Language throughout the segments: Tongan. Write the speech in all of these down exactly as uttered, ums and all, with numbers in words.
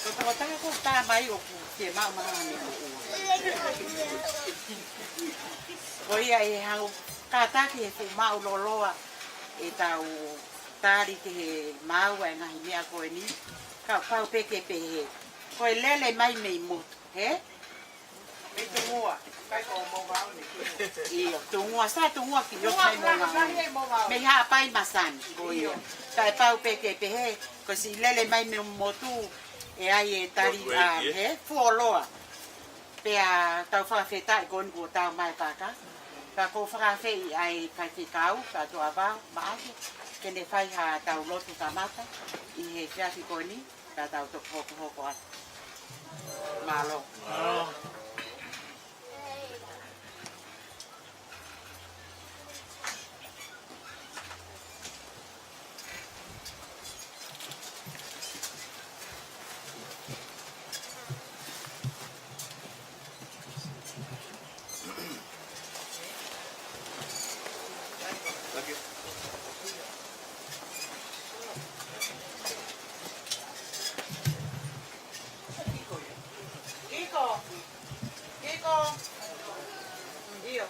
Ko e tokotaha ko ē tā mai ʻoku ke maʻu mai ha meʻa moʻua. Ko ia ʻe hangē kātaki he fuʻu maʻu lōloa ʻetau tali ki he maʻu ʻa e ngaahi meʻa ko eni. Kapau pē ke pehē, ko e lele mai mei motu, hē? Mei tungua, kai ko Mougaone. ʻIo, tungua, sa tungua ki ʻio, mei Mougaone. Mei Haʻapai Masani, ko ia. Kapau pē ke pehē, ko e siʻi lele mai mei motu, ʻe ʻi ai e tali ʻa, hē, fuoloa. Pea tau fakafetaʻi ko eni kuo tau mai paka. Ka ʻoku ou fakaafeʻi ʻa e faifekau, ka toa vau, maʻake, ke ne fai ha tau lotu kamata, ʻi he efiafi ko eni. Ka tau toki hokohoko atu. Mālō. Kiko. Kiko. ʻIo.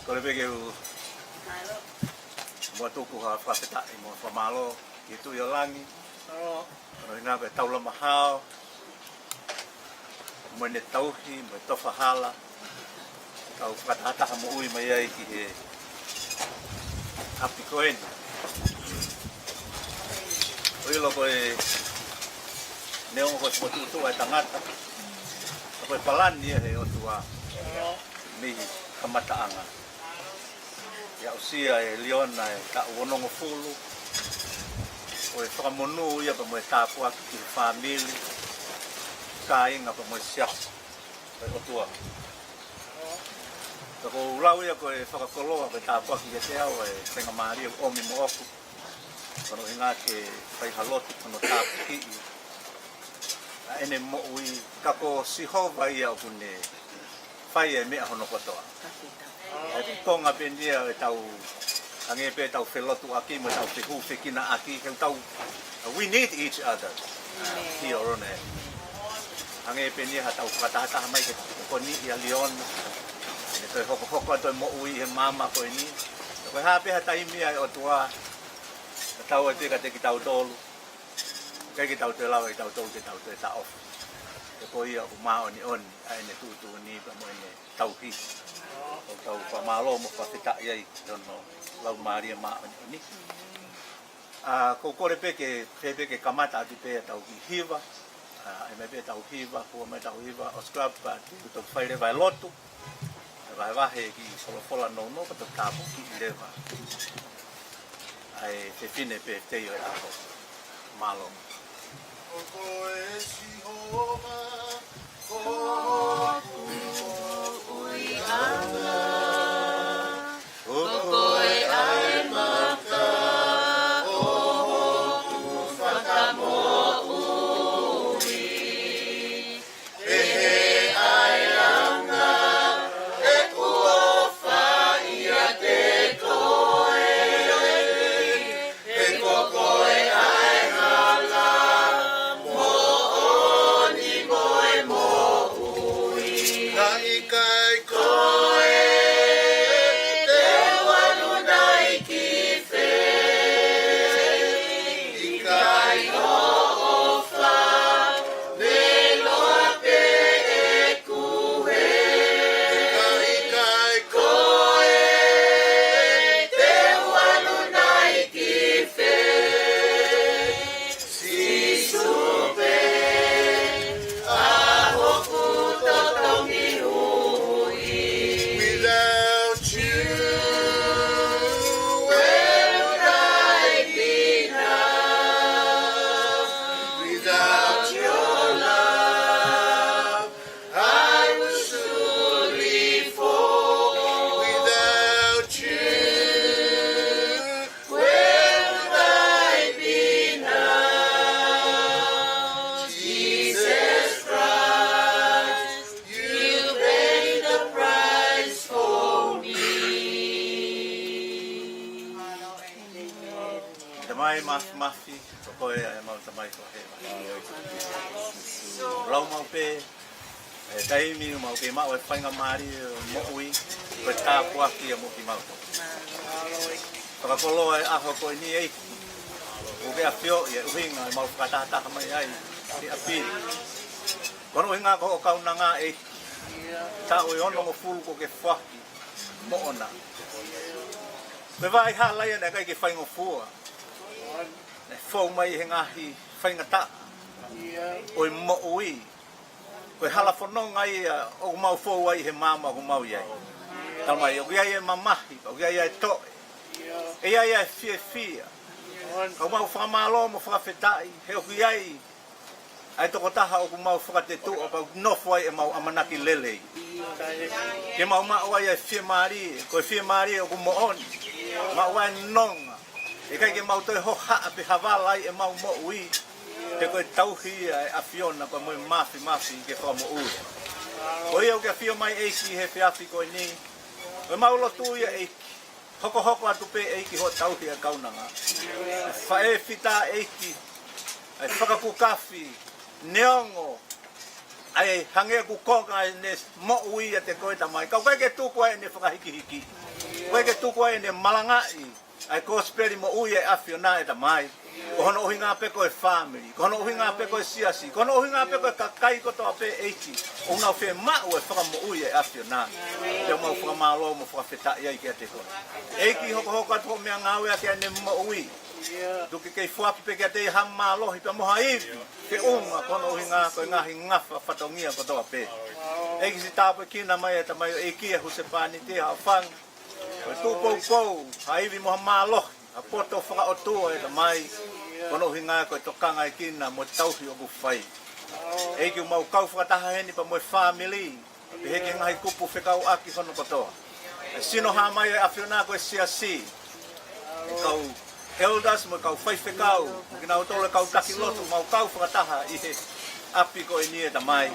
Kole pē ke u muʻa tuku ha fakafetaʻi mo e fakamālō ki he Tuʻi ʻo Langi. Ko hono ʻuhinga ko e taulama hao, mo ʻene tauhi, mo e tofa hala, tau fakatahataha moʻui mai ai ki he ʻapi ko eni. ʻO ʻilo ko e neongo ko e fokotuʻutuʻu ʻa e tangata, ka ko e palani ia ʻa e ʻOtua mei he kamataʻanga. ʻI he aʻusia ʻe Liona e taʻu onongofulu, ko e fakamonū ia pea mo e tāpuaki ki he fāmili, kāinga pea mo e siasi ʻo e ʻOtua. Ka ʻoku ou lau ia ko e fakakoloa, ko e tāpuaki kiate au ʻa e faingamālie ʻoku ʻomi moʻoku. Ko hono ʻuhinga ke fai ha lotu, ko hono tāpuakiʻi ʻa ʻene moʻui, ka ko Sihova ia ʻoku ne fai e meʻa hono kotoa. ʻA e konga pē eni ia ʻetau, hangē pē ʻetau felotuaʻaki mo ʻetau fehūfekinaʻaki, he ʻoku tau, we need each other. ʻIo, Rone. Hangē pē eni ia haʻatau fakatahataha mai ke tokoni ʻia Liona. ʻEne toe hokohoko atu e moʻui he maama ko eni. Ko e hā pē ha taimi ʻa e ʻOtua, ka tau ʻai pē kiate kitautolu. ʻIkai ke tau toe lava ʻe kitautolu ke tau toe taʻofi. He ko ia ʻoku māʻoniʻoni ʻa ʻene tuʻutuʻuni pea mo ʻene tauhi. ʻOku tau fakamālō mo fakafetaʻi ai ki hono Laumālie Māʻoniʻoni. ʻA, ʻoku ou kole pē ke, pē pē ke kamata atu pē ʻetau kiʻi hiva. ʻA, ʻai mai pē ʻetau hiva, hua mai ʻetau hiva, ʻo scrub, ʻa, te u toki fai leva e lotu. ʻE vahevahe e kiʻi folofola nounou ka toki tāpuakiʻi leva ʻa e fefine pē tei ʻo e ʻaho. Mālō. Ko koe Sihova, ko hoku moʻuiʻanga. Ko koe ʻa e maka ʻo hoku fakamoʻui. Pehē ʻa e anga ʻeku ʻofa ʻiate koe, he ko koe ʻa e hala moʻoni mo e moʻui. Ka ʻE Mafimafi, ko koe ʻa e mau Tamai ko hē. Lau mau pē, ʻi he taimi ʻoku mau kei maʻu e faingamālie ʻo e moʻui, ko e tāpuaki ia mo kimautolu. Fakakoloa e ʻaho ko eni ʻEiki, ʻoku ke ʻafioʻi e ʻuhinga ʻemau fakatahataha mai ai ʻi ʻapi ni. Ko hono ʻuhinga ko hoʻo kaunanga ʻEiki, taʻu ʻe onongofulu kuo ke foaki moʻona. Ko e vaʻa hala ia naʻe ʻikai ke faingofua. Naʻe fou mai he ngaahi faingataʻa ʻo e moʻui. Ko e hala fononga ia ʻoku mau fou ai he maama ʻoku mau ʻi ai. Talamai, ʻoku ʻi ai e mamahi, ʻoku ʻi ai e toʻe. ʻE ʻi ai e fiefia. Ka ʻoku mau fakamālō mo fakafetaʻi, he ʻoku ʻi ai ʻa e tokotaha ʻoku mau fakatetuʻa pea ʻoku nofo ai ʻemau ʻamanaki lelei. Ke mau maʻu ai e fiemālie, ko e fiemālie ʻoku moʻoni. Maʻu ai e nonga. ʻIkai ke mau toe hohaʻa pe havala ai ʻemau moʻui. He ko e tauhi ia ʻa e ʻAfiona pea mo e Mafimafi ke fakamoʻui. Ko ia ʻoku ke ʻafio mai ʻEiki he efiafi ko eni. Ko ʻemau lotu ia ʻEiki. Hokohoko atu pē ʻEiki hoʻo tauhi ʻa e kaunanga. Faʻē fita ʻEiki, ʻa e fakakukafi, neongo ʻa e hangē ʻoku konga ʻene moʻui ʻiate koe Tamai. Ka ʻoku ʻikai ke tuku ai ʻene fakahikihiki. ʻOku ʻikai ke tuku ai ʻene malangaʻi ʻa e kosipeli moʻui ʻa e ʻAfiona ʻe Tamai. Ko hono ʻuhinga pē ko e fāmili, ko hono ʻuhinga pē ko e siasi, ko hono ʻuhinga pē ko e kakai kotoa pē ʻEiki, ʻoku nau fiemaʻu e fakamoʻui ʻa e ʻAfiona. Pea mau fakamālō mo fakafetaʻi ai kiate koe. ʻEiki, hokohoko atu hoʻo meʻangāue ʻaki ʻene moʻui. Tuku ke kei foaki pē kiate ia ha mālohi pea mo ha ivi feʻunga, ko hono ʻuhinga ko e ngaahi ngafa fatongia kotoa pē. ʻEiki, siʻi tāpuekina mai ʻe Tamai ʻEiki ʻa Husepāniti Haʻofanga. Ko e tuʻu poupou, ha ivi mo ha mālohi, ha poto fakaʻotua ʻe Tamai, ko hono ʻuhinga ko e tokangaekina mo e tauhi ʻoku fai. ʻEiki, ʻoku mau kau fakataha heni pea mo e fāmili, pehē ki he ngaahi kupu fekauʻaki hono kotoa. ʻE sino hā mai ʻa e ʻAfiona ko e siasi, e kau elders mo e kau faifekau, mo kinautolu e kau taki lotu, mau kau fakataha ʻi he ʻapi ko eni ʻe Tamai,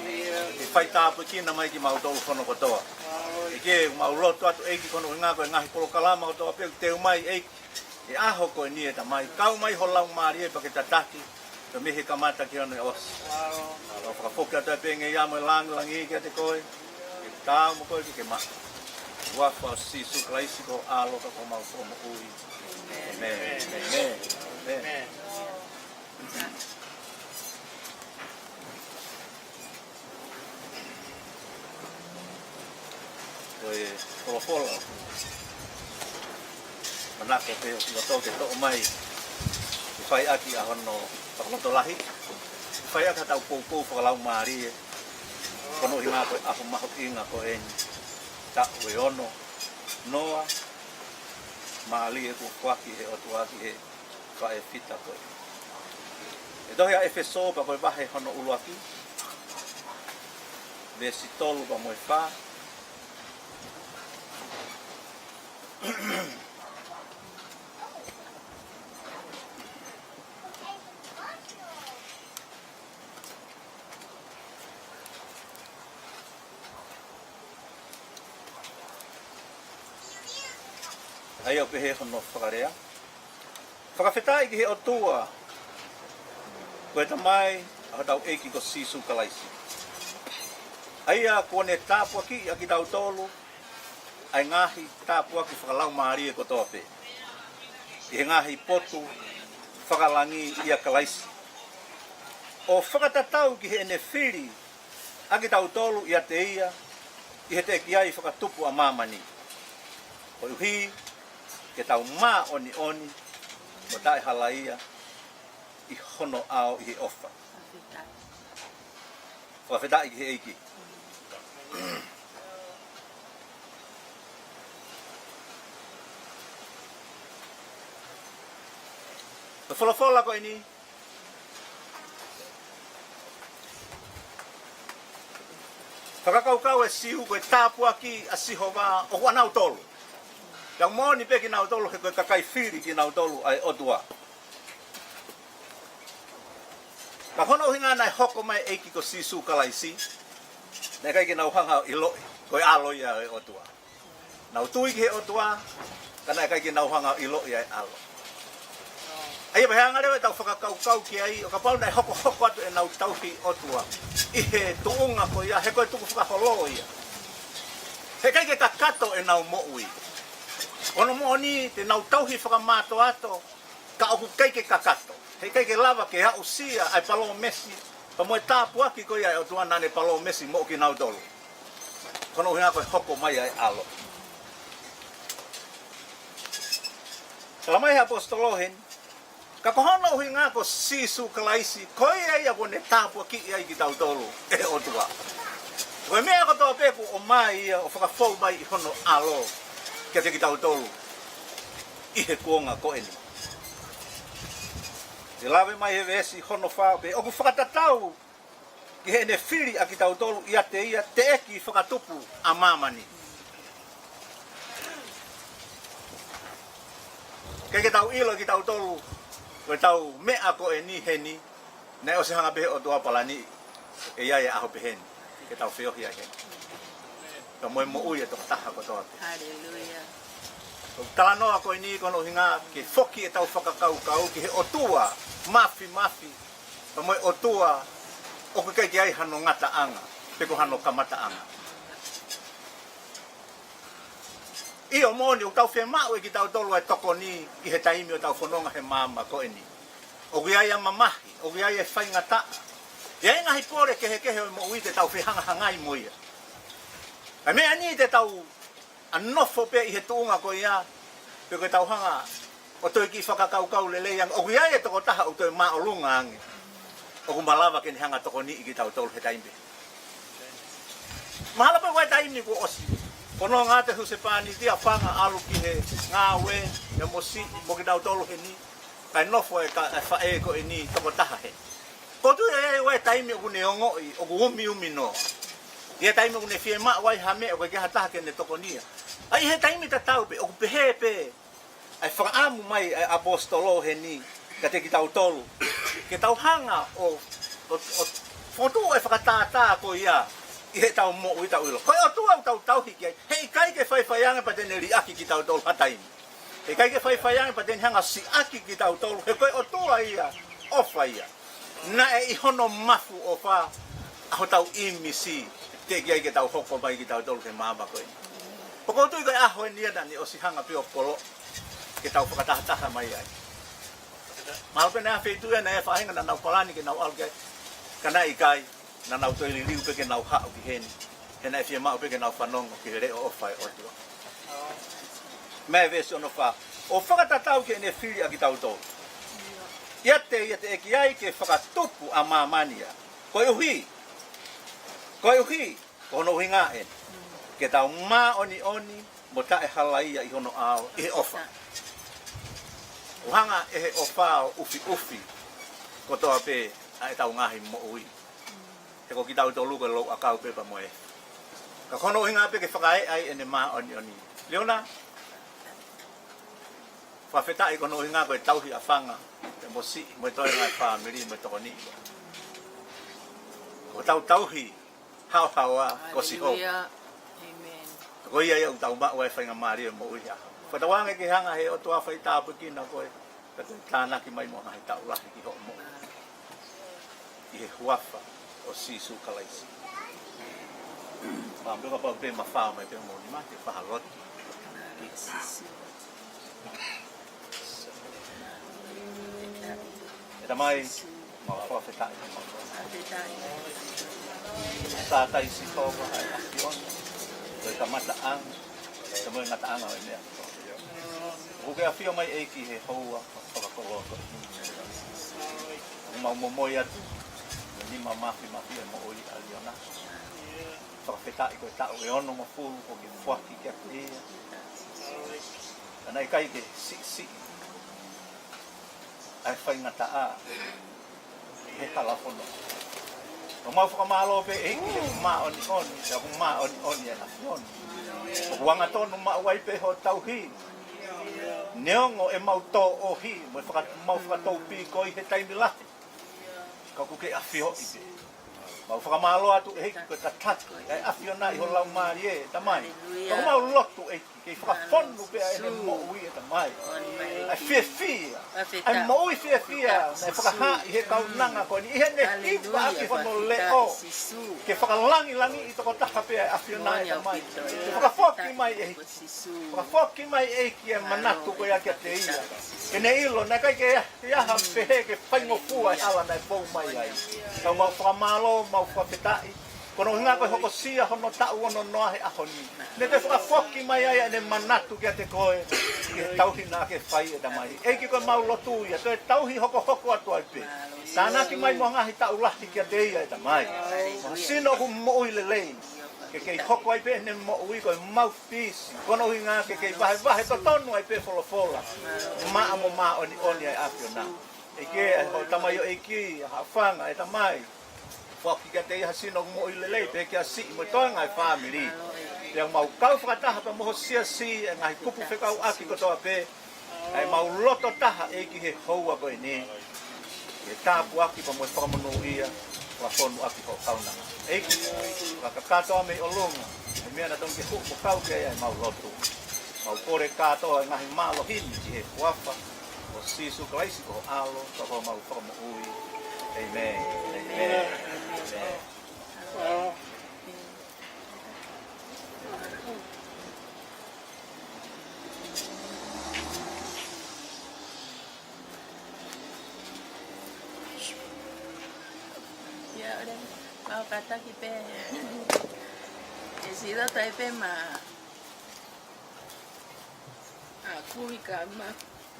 ke fai tāpuekina mai kimautolu hono kotoa. ʻEiki, mau lotu atu ʻEiki ko hono ʻuhinga ko e ngaahi polokalama kotoa pē ʻoku teu mai ʻEiki, he ʻaho ko eni ʻe Tamai, kau mai ho Laumālie pea ke tataki, pea mei he kamata ki hono ʻosi. Mau fakafoki atu ai pē ngeia mo e lāngilangi kiate koe, ke tau mo koe ke ke maʻu. Huafa ʻo Sīsū Kalaisi ko ho ʻAlo ka ko homau Fakamoʻui. ʻĒmeni. ʻĒmeni. ʻĒmeni. Ko e folofola ʻoku manako pē ʻoku loto ke toʻo mai, ke fai ʻaki ʻa hono fakalotolahi, ke fai ʻaki haʻatau poupou fakalaumālie, ko hono ʻuhinga ko e ʻaho mahuʻinga ko eni, taʻu ʻe ono noa mālie kuo foaki he ʻOtua ki he faʻē fita ko ē. ʻE tohi ʻa ʻEfesō pea ko e vahe hono ʻuluaki, veesi tolu pea mo e fā. ʻA ia ʻoku pehē hono fakalea. Fakafetaʻi ki he ʻOtua, ko e Tamai ʻa hotau ʻEiki ko Sīsū Kalaisi. ʻA ia kuo ne tāpuakiʻi ʻa kitautolu, ʻa e ngaahi tāpuaki fakalaumālie kotoa pē, ʻi he ngaahi potu fakalangi ʻia Kalaisi. ʻO fakatatau ki heʻene fili ʻa kitautolu ʻiate ia, ʻi he teʻeki ai fakatupu ʻa māmani. Koeʻuhi ke tau māʻoniʻoni mo taʻehalaia ʻi hono ʻao ʻi he ʻofa. Fakafetaʻi ki he ʻEiki. Ko e folofola ko eni, fakakaukau e Siu ko e tāpuaki ʻa Sihova ʻoku ʻanautolu. Pea moʻoni pē kinautolu he ko e kakai fili kinautolu ʻa e ʻOtua. Ka ko hono ʻuhinga naʻe hoko mai e ʻEiki ko Sīsū Kalaisi, naʻe ʻikai ke nau hanga ʻo ʻiloʻi ko e ʻAlo ia ʻo e ʻOtua. Nau tui ki he ʻOtua, ka naʻe ʻikai ke nau hanga ʻo ʻiloʻi ʻa e ʻAlo. ʻA ia pea hanga leva ʻetau fakakaukau ki ai, ʻo kapau naʻe hokohoko atu ʻenau tauhi ʻOtua ʻi he tuʻunga ko ia, he ko e tukufakaholo ia. He ʻikai ke kakato ʻenau moʻui. Ko hono moʻoni, te nau tauhi fakamātoato, ka ʻoku ʻikai ke kakato. He ʻikai ke lava ke aʻusia ʻa e palōmesi, pea mo e tāpuaki ko ia ʻa e ʻOtua naʻa ne palōmesi moʻo kinautolu. Ko hono ʻuhinga ko e hoko mai ʻa e ʻAlo. Talamai ʻe he ʻaposetolo heni, ka ko hono ʻuhinga ko Sīsū Kalaisi, ko ia ia kuo ne tāpuakiʻi ai kitautolu ʻe he ʻOtua. Ko e meʻa kotoa pē kuo ʻomai ia ʻo fakafou mai ʻi hono ʻAlo kiate kitautolu ʻi he kuonga ko eni. Te lave mai he veesi hono fā pē, ʻoku fakatatau ki heʻene fili ʻa kitautolu ʻiate ia teʻeki fakatupu ʻa māmani. ʻIkai ke tau ʻilo ʻe kitautolu, ko ʻetau meʻa ko eni heni, naʻe ʻosi hanga pē ʻe he ʻOtua ʻo palani ʻe ia e ʻaho pehē ni, ke tau feohi ai heni. Ka mo e moʻui ʻa e tokotaha kotoa pē. Haleluia. ʻOku talanoa ko eni ko hono ʻuhinga ke foki ʻetau fakakaukau ki he ʻOtua māfimafi, ka mo e ʻOtua ʻoku ʻikai ke ai hano ngataʻanga, pe ko hano kamataʻanga. ʻIo moʻoni, ʻoku tau fiemaʻu ʻe kitautolu ʻa e tokoni ʻi he taimi ʻoku tau fononga he maama ko eni. ʻOku ʻi ai ʻa e mamahi, ʻoku ʻi ai ʻa e faingataʻa. ʻI ai ngaahi pole kehekehe ʻo e moʻui te tau fehangahangai mo ia. ʻA e meʻa ni te tau ʻa nofo pē ʻi he tuʻunga ko ia, pe ko ʻetau hanga ʻo toe kiʻi fakakaukau lelei ange, ʻoku ʻi ai e tokotaha ʻoku toe māʻolunga ange, ʻoku malava ke ne hanga ʻo tokoniʻi kitautolu he taimi pē. Mahalo pē ko e taimi kuo ʻosi fononga atu e husepāniti ʻa Fanga ʻo ʻalu ki he ngāue, ʻa Mosi mo kitautolu heni, kae nofo e ka-, e faʻē ko eni tokotaha heni. ʻOku ou tui ʻe ʻi ai e taimi ʻoku ne ongoʻi ʻoku umiumi noa. ʻI ai e taimi ʻoku ne fiemaʻu ai ha meʻa ʻoku ʻikai ha taha ke ne tokonia. ʻA ia ʻi he taimi tatau pē, ʻoku pehē pē ʻa e fakaʻamu mai ʻa e ʻaposetolo heni kiate kitautolu, ke tau hanga ʻo, ʻo, ʻo fokotuʻu e fakatātā ko ia ʻi heʻetau moʻui, tau ʻilo ko e ʻOtua ʻoku tau tauhi ki ai, heʻikai ke faifai ange pea te ne liʻaki kitautolu ha taimi. Heʻikai ke faifai ange pea te ne hanga ʻo siʻaki kitautolu, he ko e ʻOtua ia ʻofa ia. Naʻe ʻi hono mafu ʻofa ʻa hotau ʻīmisi, teʻeki ai ke tau hoko mai kitautolu ki he maama ko eni. Pea ʻoku ou tui ko e ʻaho eni ia naʻa ne ʻosi hanga pē ʻo koloʻi ke tau fakatahataha mai ai. Mahalo pē naʻe ʻi ai ha feituʻu ia naʻe faʻahinga naʻa nau palani ke nau ʻalu ki ai, ka naʻe ʻikai, naʻa nau toe liliu pē ke nau haʻu ki heni, he naʻe fiemaʻu pē ke nau fanongo ki he leʻo ʻofa ʻa e ʻOtua. Mei he veesi hono fā, ʻoku fakatatau ki heʻene fili ʻa kitautolu ʻiate ia teʻeki ai ke fakatupu ʻa māmani ia. Koeʻuhi, koeʻuhi, ko hono ʻuhinga eni, ke tau māʻoniʻoni mo taʻehalaia ʻi hono ʻao ʻi he ʻofa. ʻOku hanga ʻe he ʻofa ʻo ʻufiʻufi kotoa pē ʻa ʻetau ngaahi moʻui. He ko kitautolu ko e louʻakau pē pea mo e. Ka ko hono ʻuhinga pē ke fakaeʻa ai ʻene māʻoniʻoni. Leona, fakafetaʻi ko hono ʻuhinga ko e tauhi ʻa Fanga, pea mo Siʻi, mo e toenga e fāmili, mo e tokoniʻi. Ko hotau tauhi haohaoa ko Sihova. Haleluia. ʻĒmeni. Ko ia ia ʻoku tau maʻu ai e faingamālie ʻo e moʻui ʻaho. Fakatauange ke hanga ʻe he ʻOtua ʻo fai tāpuekina koe, pea toe tānaki mai mo ha ngaahi taʻu lahi ki hoʻo moʻui. ʻI he huafa ʻo Sīsū Kalaisi. Pea mo e kapau pē ʻe mafao mai pē hoʻomou nima, te u fai ha lotu. ʻE Tamai, mau fakafetaʻi, mau fakafetaʻi. Tātai Sihova ʻa e ʻAfiona, ko e kamataʻanga, pea mo e ngataʻanga ʻo e meʻa kotoa. ʻOku ke ʻafio mai ʻEiki he houa fakakoloa ko eni. ʻOku mau momoi atu, mo e nima māfimafi e moʻui ʻa Leona. Fakafetaʻi ko e taʻu ʻe onongofulu kuo ke foaki kiate ia. Ka naʻe ʻikai ke siʻisiʻi ʻa e faingataʻa he hala fononga. ʻOku mau fakamālō pē ʻEiki he ʻoku māʻoniʻoni, he ʻoku māʻoniʻoni e ʻAfiona. ʻOku angatonu maʻu ai pē hoʻo tauhi. Neongo ʻemau tōʻohi, mo e faka-, mau fakatoupīkoi he taimi lahi. Ka ʻoku ke ʻafioʻi pē. Mau fakamālō atu ʻEiki ko e tataki ʻa e ʻAfiona ʻi ho laumālie, ʻe Tamai. Haleluia. Ka mau lotu ʻEiki, ke fakafonu pē ʻa ʻene moʻui, ʻe Tamai. ʻA e fiefia, ʻa e moʻui fiefia naʻe fakahā ʻi he kaunanga ko eni, ʻi heʻene hiva ʻaki hono leʻo. Ke fakalangilangiʻi tokotaha pē ʻa e ʻAfiona, ʻe Tamai. Ke fakafoki mai ʻEiki. Fakafoki mai ʻEiki e manatu ko ia kiate ia. Ke ne ʻilo, naʻe ʻikai ke ʻi ai ha pehē ke faingofua e hala naʻe pou mai ai. Ka mau fakamālō, mau fakafetaʻi. Ko hono ʻuhinga ko e hokosia hono taʻu ono noa he ʻaho ni. Ne ke fakafoki mai ai ʻene manatu kiate koe. Ke tauhi naʻa ke fai, ʻe Tamai. ʻEiki, ko ʻemau lotu ia, toe tauhi hokohoko atu ai pē. Tānaki mai mo e ngaahi taʻu lahi kiate ia, ʻe Tamai. Mo e sino ʻoku moʻui lelei. Ke kei hoko ai pē ʻene moʻui ko e mouthpiece. Ko hono ʻuhinga ke kei vahevahe totonu ai pē folofola maʻa mo māʻoniʻoni ʻa e ʻAfiona. ʻEiki, ʻa e ho tamaioʻeiki, ʻa Hafanga, ʻe Tamai. Foaki kiate ia ha sino moʻui lelei, pehē kia siʻi mo e toenga e fāmili. Pea mau kau fakataha pea mo ho siasi, e ngaahi kupu fekauʻaki kotoa pē. ʻA ʻemau loto taha ʻEiki he houa ko eni. Ke tāpuaki pea mo e fakamonūʻia, fakafonu ʻaki ho kaunanga. ʻEiki, fakakakato ā mei ʻolunga, ʻa e meʻa naʻa tonu ke hū mo kau ki ai ʻemau lotu. Mau kole kātoa e ngaahi mālohi ni ʻi he huafa ʻo Sīsū Kalaisi ko ho ʻAlo, ko homau Fakamoʻui. ʻĒmeni. ʻĒmeni. ʻĒmeni. ʻIa, ʻoku mau kātaki pē. ʻE sila tai pē ma a kui ka ma,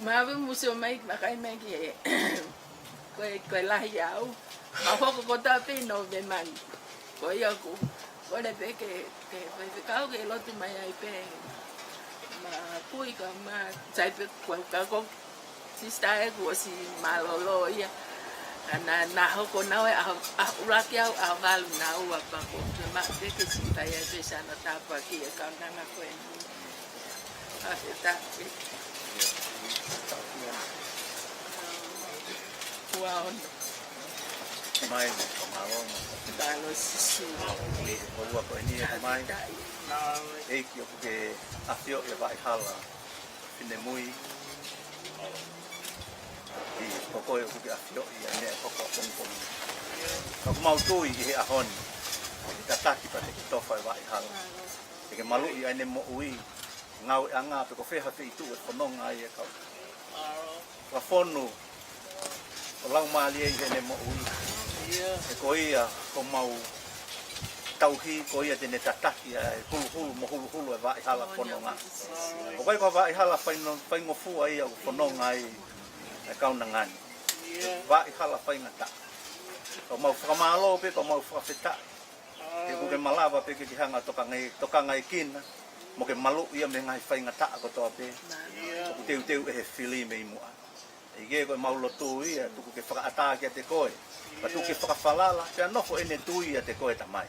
ma ve museo mai, ma kai mai ki he, ko e, ko e lahi au. Ma hoko kotoa pē ʻi Nōvema ni. Ko ia ʻoku kole pē ke, ke, ke, ke kau ke lotu mai ai pē. Ma kui ka ma, sai pē ko, ka ko, sister ʻeku ʻosi mālōlō ia. Ka naʻa, naʻa hoko naua ʻa, ʻa ʻuluaki au, ʻa valu naua pea ko, ke ma, ke, ke siʻi tai ai pē sana tāpuaki e kaunanga ko eni. Fakafetaʻi. Ua ono. Mai, mālō. Mālō Sīsū. Ko ua ko eni ʻe Tamai. Fakafetaʻi. ʻEiki ʻoku ke ʻafioʻi e vaʻihala finemui. ʻEiki, ko koe ʻoku ke ʻafioʻi ʻa e meʻa ʻe hoko ʻapongipongi. Ka ʻoku mau tui ʻi he ʻaho ni, ʻoku ke tataki pea te ke tofa e vaʻihala. Te ke maluʻi ʻa ʻene moʻui, ngāueʻanga pe ko fē ha feituʻu ʻe fononga ai e kau. Fakafonu ho Laumālie ʻi heʻene moʻui. He ko ia homau tauhi, ko ia te ne tataki ʻa e huluhulu mo huluhulu e vaʻihala fononga. ʻOku ʻikai ko ha vaʻihala faino-, faingofua ia ʻoku fononga ai e kaunanga ni. Vaʻihala faingataʻa. Ka mau fakamālō pē, ka mau fakafetaʻi. He ʻoku ke malava pē ke ke hanga ʻo tokangaʻi, tokangaʻi kina, mo ke maluʻi ia mei he ngaahi faingataʻa kotoa pē ʻoku teuteu ʻe he fili mei muʻa. ʻEiki, ko ʻemau lotu ia, tuku ke fakaʻatā kiate koe. Ka tuku ke fakafalala, pea nofo ʻene tui ʻiate koe Tamai.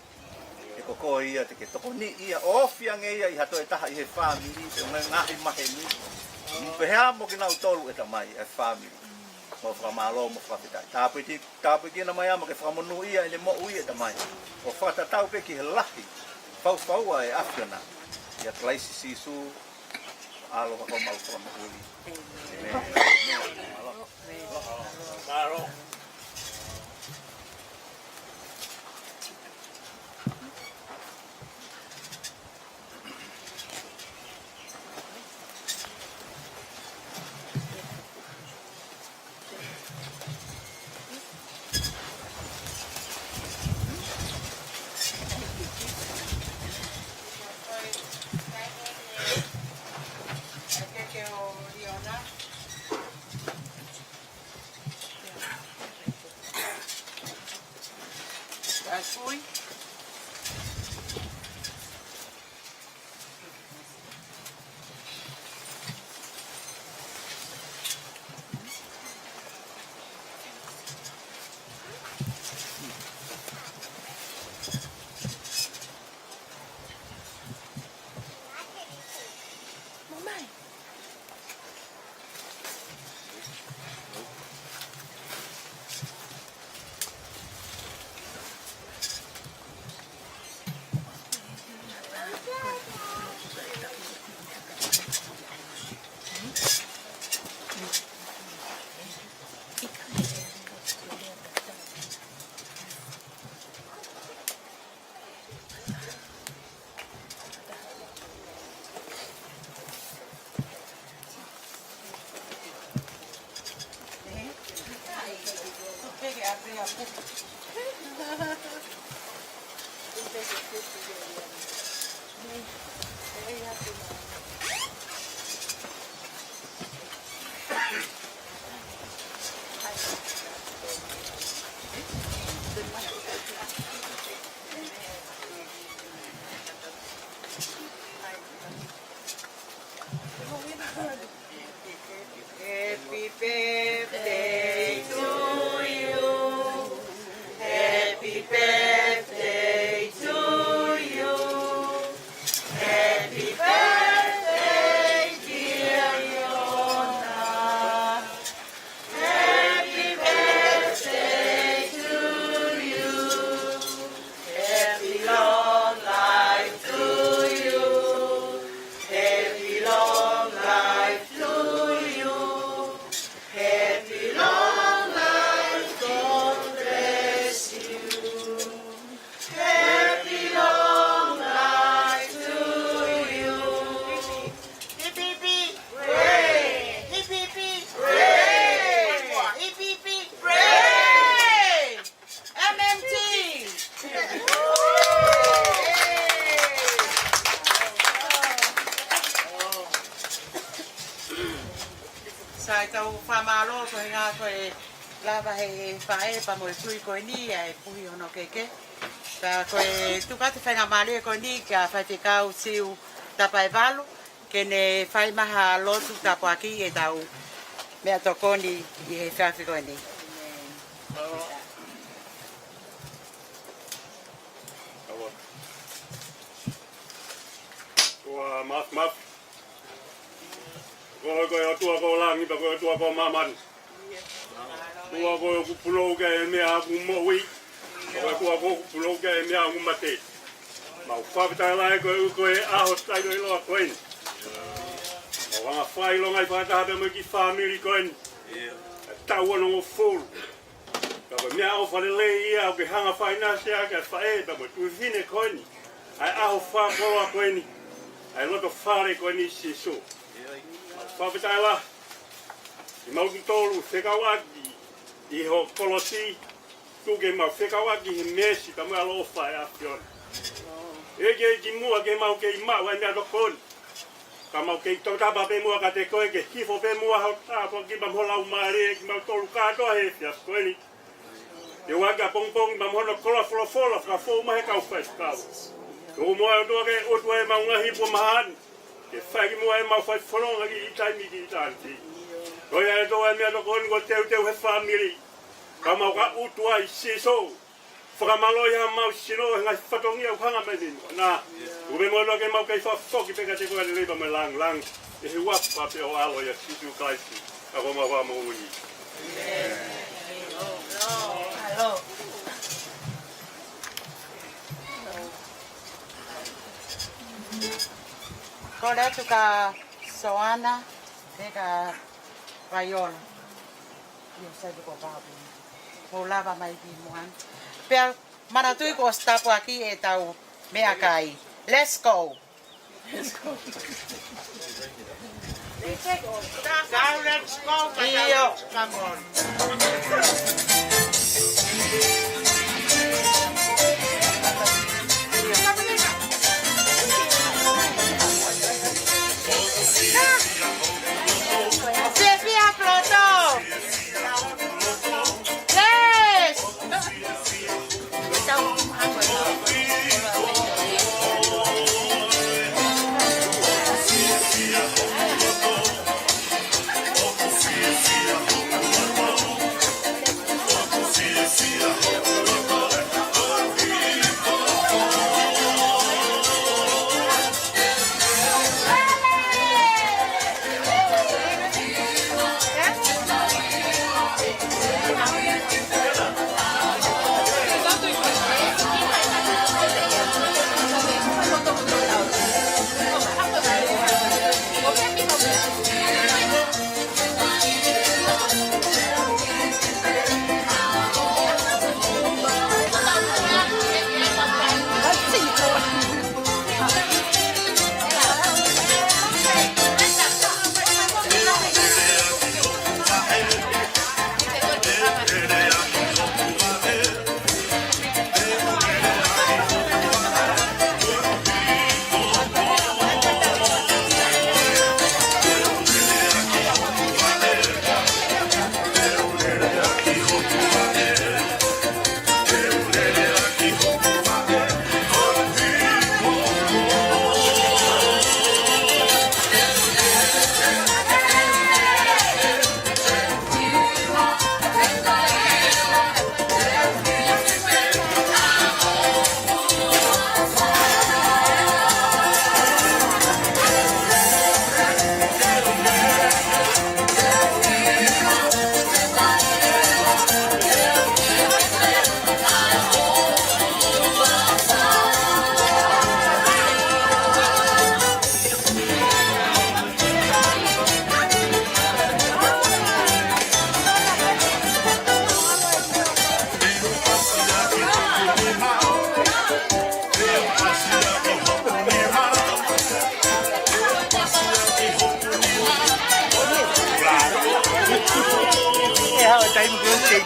He ko koe ia te ke tokoniʻi ia, ʻo ofi ange ia ʻi ha toe taha ʻi he fāmili, pe ngaahi maheni. Pehē mo kinautolu ʻe Tamai, e fāmili. Mo fakamālō, mo fakafetaʻi. Tāpuaki, tāpuekina mai ā mo ke fakamonūʻia ʻene moʻui ʻe Tamai. ʻO fakatatau pē ki he lahi, faufaua e ʻAfiona. ʻIa Kalaisi Sīsū, ʻAlo ka ko homau Fakamoʻui. ʻĒmeni. Happy birthday to you. Happy birthday to you. Happy birthday, dear Yona. Happy birthday to you. Happy long life to you. Happy long life to you. Happy long life, God bless you. Happy long life to you. Hip, hip, hip. Hooray! Hip, hip, hip. Hooray! Hip, hip, hip. Hooray! M M T. Sai, tau fakamālō, ko e ʻuhinga ko e lava he faʻē pea mo e kui ko eni ʻa e puhi hono keke. Pea ko e tuku atu e faingamālie ko eni kia Faifekau Siu Tapaevalu ke ne fai mai ha lotu tāpuakiʻi ʻetau meʻatokoni ʻi he efiafi ko eni. Ko e māfimafi. Ko koe ko e ʻOtua ko langi pea ko e ʻOtua ko māmani. ʻOtua ko ē ʻoku punou ki ai e meʻa ʻoku moʻui. Ko e ʻOtua ko ē ʻoku punou ki ai e meʻa ʻoku mate. Mau fakafetaʻi lahi koeʻuhi ko e ʻaho taʻeʻiloa ko eni. Mau hanga ʻo fakaʻilongaʻi fakataha pea mo e kiʻi fāmili ko eni. ʻA e taʻu onongofulu. Ka ko e meʻaʻofa lelei ia ʻoku ke hanga ʻo fakaʻinasi ʻaki ʻa e faʻē pea mo e tuofefine ko eni ʻa e ʻaho fakakoloa ko eni, ʻa e loto fale ko eni, Sīsū. Mau fakafetaʻi lahi ʻi mautolu fekauʻaki ʻi ho kolosi, tuku ke mau fekauʻaki he meesi pea mo e ʻaloʻofa ʻa e ʻAfiona. ʻEiki, ʻEiki, kimuʻa ke mau kei maʻu ʻa e meʻatokoni, ka mau kei tokotapa pē muʻa kiate koe ke hifo pē muʻa ho tāpuaki pea mo ho Laumālie kiate kimautolu kātoa he efiafi ko eni. Ke ʻoua ke pongipongi pea mo hono koloa folofola fakafou mai he kau faifekau. Tuku muʻa ʻOtua ke ʻutu ʻemau ngaahi ipu ʻo mahani, ke fai kimuʻa ʻemau fai fononga ki he taimi ki ʻitāniti. Ko ia ʻe ʻOtua ʻa e meʻatokoni kuo teuteu he fāmili, ka mau ka ʻutu ai, Sīsū. Fakamālō ʻi haʻamau sino he ngaahi fatongia ʻoku hanga mai mei muʻa na. Tuku pē muʻa ʻOtua ke mau kei fakafoki pē kiate koe ʻa e lelei pea mo e lāngilangi. ʻI he huafa pē ho ʻAlo ia Sīsū Kalaisi, ʻa homau Fakamoʻui. Kole atu kia Soana, pea kia Vaiola. ʻIo, sai pē ko Papi. Mou lava mai ki muʻa. Pea manatuʻi kuo ʻosi tāpuakiʻi ʻetau meʻakai. Let's go. Let's go. Let's go. ʻIo. Come on. Fiefia Ploto. Yes. Ko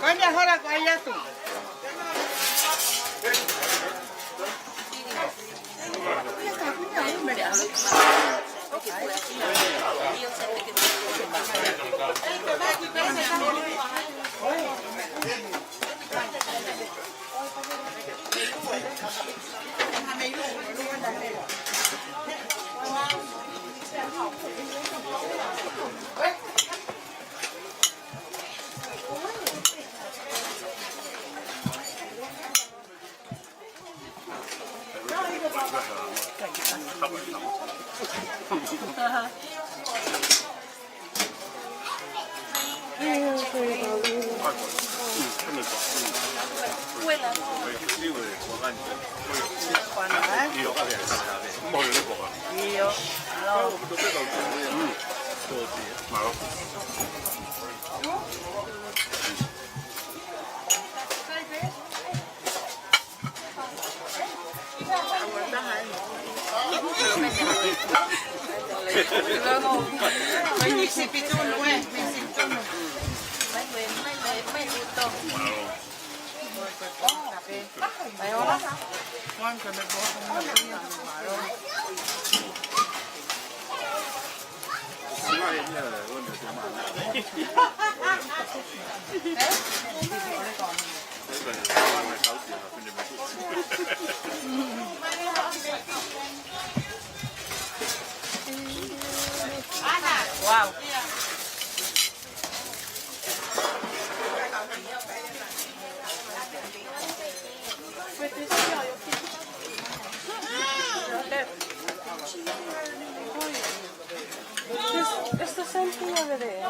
e meʻa hola ko ia atu. Wow. It's, it's the same thing over there.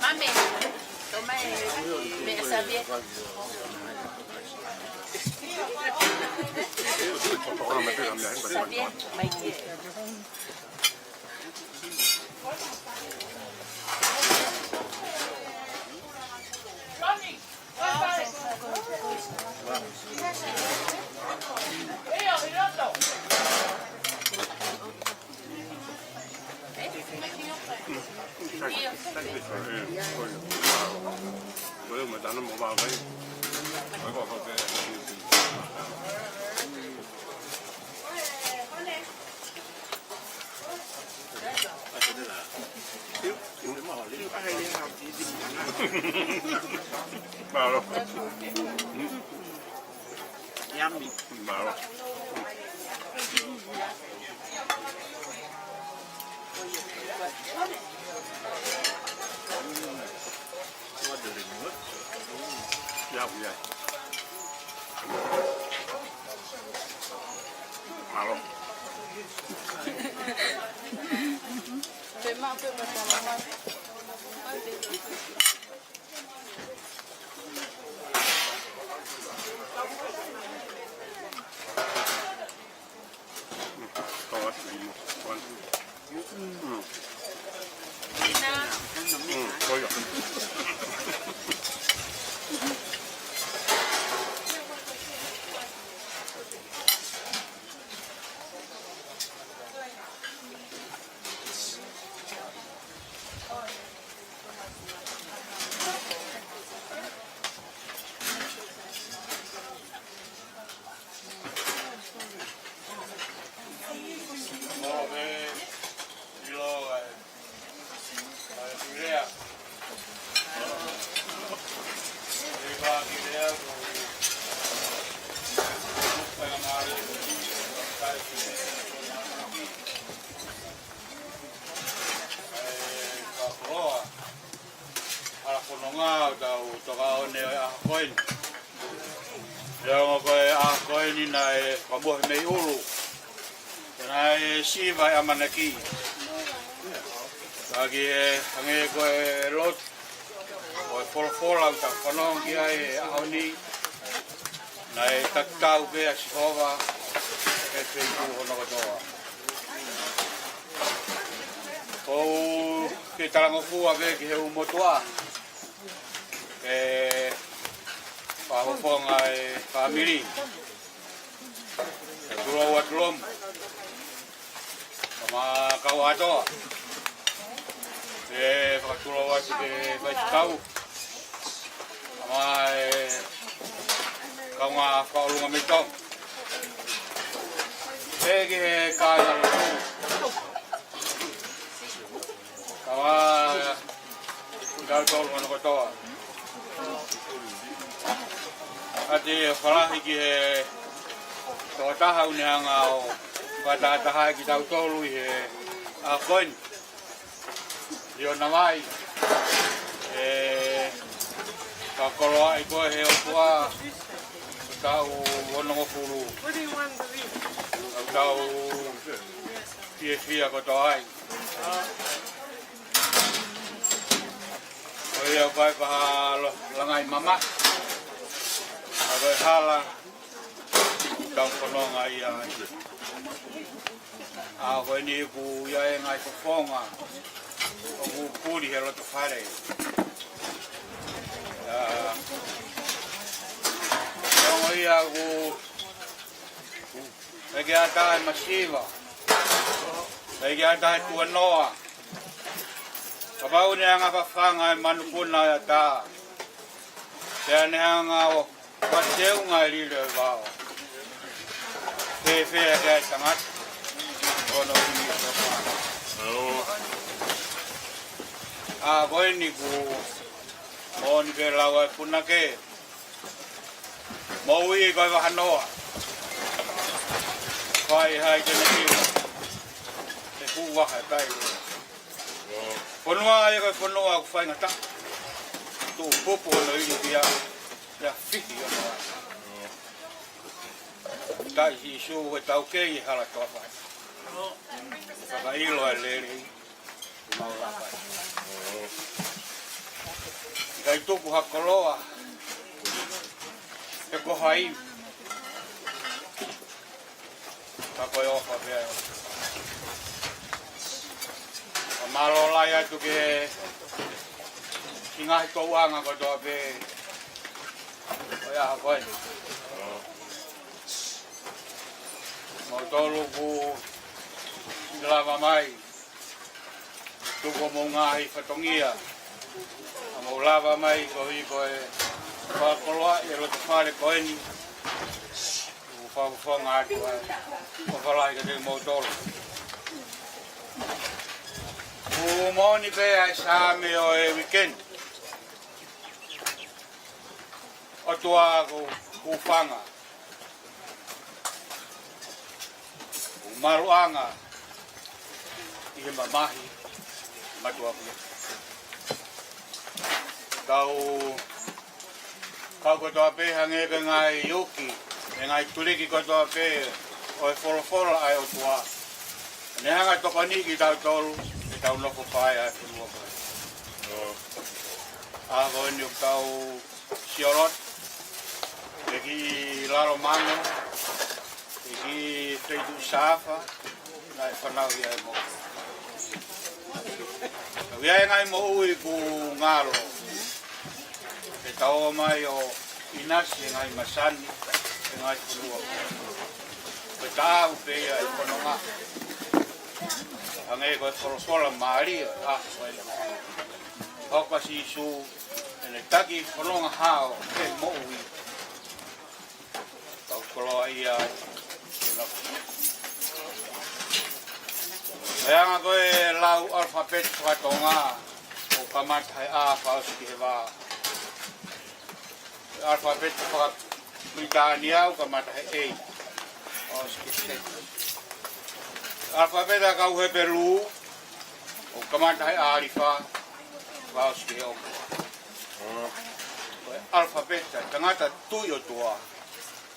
Mami, toma e, me sabia. Sabia, mai kia. Mālō. Yummy. Mālō. Yummy. Mālō. Pea ʻoku ko e ʻaho ko eni naʻe fakamohe mei ʻulu, pea naʻe siva e ʻamanaki. Ka ki he hangē ko e lotu ʻo e folofola ʻoku tau fanongo ki ai he ʻaho ni, naʻe tatau pē ʻa Sihova he feituʻu hono kotoa. ʻOku ou talangofua pē ki he ʻū motuʻa, ʻa e fakafofonga e fāmili, ʻa Tuloua Tulomu, kae ʻumaʻā e kau ʻātoa. ʻE fakatulou atu ki he faifekau, kae ʻumaʻā e kaungā fakaʻolunga mei Tonga. ʻE ki he kāinga ʻo e lotu, kae ʻumaʻā kitautolu hono kotoa. ʻAti e fakalahi ki he tokotaha ʻoku ne hanga ʻo fakatahatahaʻi kitautolu ʻi he ʻaho ko eni. ʻI ʻona vai, ʻe fakakoloaʻi koe ʻe he ʻOtua, ʻo tau onongofulu. ʻO tau fiefia kotoa ai. Ko ia ʻoku ʻikai ko ha lo-, langaʻi mamahi, ka ko e hala ʻoku tau fononga ai. ʻA, ko eni ʻoku ʻi ai e ngaahi fofonga ʻoku puli he loto fale. ʻA, ko ia ʻoku ʻikai ke ʻatā e masiva, ʻikai ke ʻatā e tuʻa noa. Kapau ne hanga ʻo fafanga e manupuna ʻo e ʻatā, pea ne hanga ʻo fakateunga e lilo ʻo e vao, fēfē ai e tangata ʻoku ne ʻi he sofa? ʻA, ko eni ʻoku moʻoni pē lau ʻa e punake: Moʻui ko e vahanoa, fai hai te ne ʻilo, he fuʻu vaha e tai. Fonua ia ko e fonua ʻoku faingataʻa, tuʻu pupu hono ilifia, pea fihi hono ʻā. Taʻi Sīsū e taukei e hala toafa, fakaʻilo e lelei ʻoku mau lava. ʻIkai tuku ha koloa pe ko ha ivi, ka ko e ʻofa pē ʻa e ʻOtua. Fakamālō lahi atu ki he ngaahi tokouʻanga kotoa pē ʻo e ʻaho ko eni. Moutolu ʻoku lava mai, tuku homou ngaahi fatongia, ʻa mou lava mai koeʻuhi ko e fakakoloaʻi e loto fale ko eni. ʻOku fakafofonga atu ai ʻa e ʻofa lahi kiate kimoutolu. ʻOku moʻoni pē ʻa e Saame ʻo e uike ni: ʻOtua ko hoku fanga, ʻoku maluʻanga ʻi he mamahi mātuʻaki. Kau, kau kotoa pē hangē ko e ngaahi uki, e ngaahi tuliki kotoa pē ʻo e folofola ʻa e ʻOtua, ne hanga ʻo tokoniʻi kitautolu ke tau nofo paea he fonua ko eni. ʻA, ko eni ʻoku tau sioloto, ʻi he kiʻi lalo mano, ʻi he kiʻi feituʻu sāfa naʻe fanauʻi ai e moʻui. Ka ʻoku ʻi ai e ngaahi moʻui ʻoku ngalo, ke tau ō mai ʻo ʻinasi he ngaahi masani, he ngaahi fonua. Ko e taʻau pē ia e fononga, hangē ko e folofola mālie ʻa e ʻOtua. Hoko ʻa Sīsū ʻene taki fononga hao ke moʻui. Tau koloaʻia ai. He anga ko e lau ʻalafapeti faka-Tonga, ʻoku kamata he A fakaʻosi ki he V. ʻAlafapeti faka-Pilitānia ʻoku kamata he A, fakaʻosi ki he Z. ʻAlafapeti ʻa e kau Hepelū ʻoku kamata he ʻālifa, fakaʻosi ki he O. Ko e ʻalafapeti ʻa e tangata tui ʻOtua,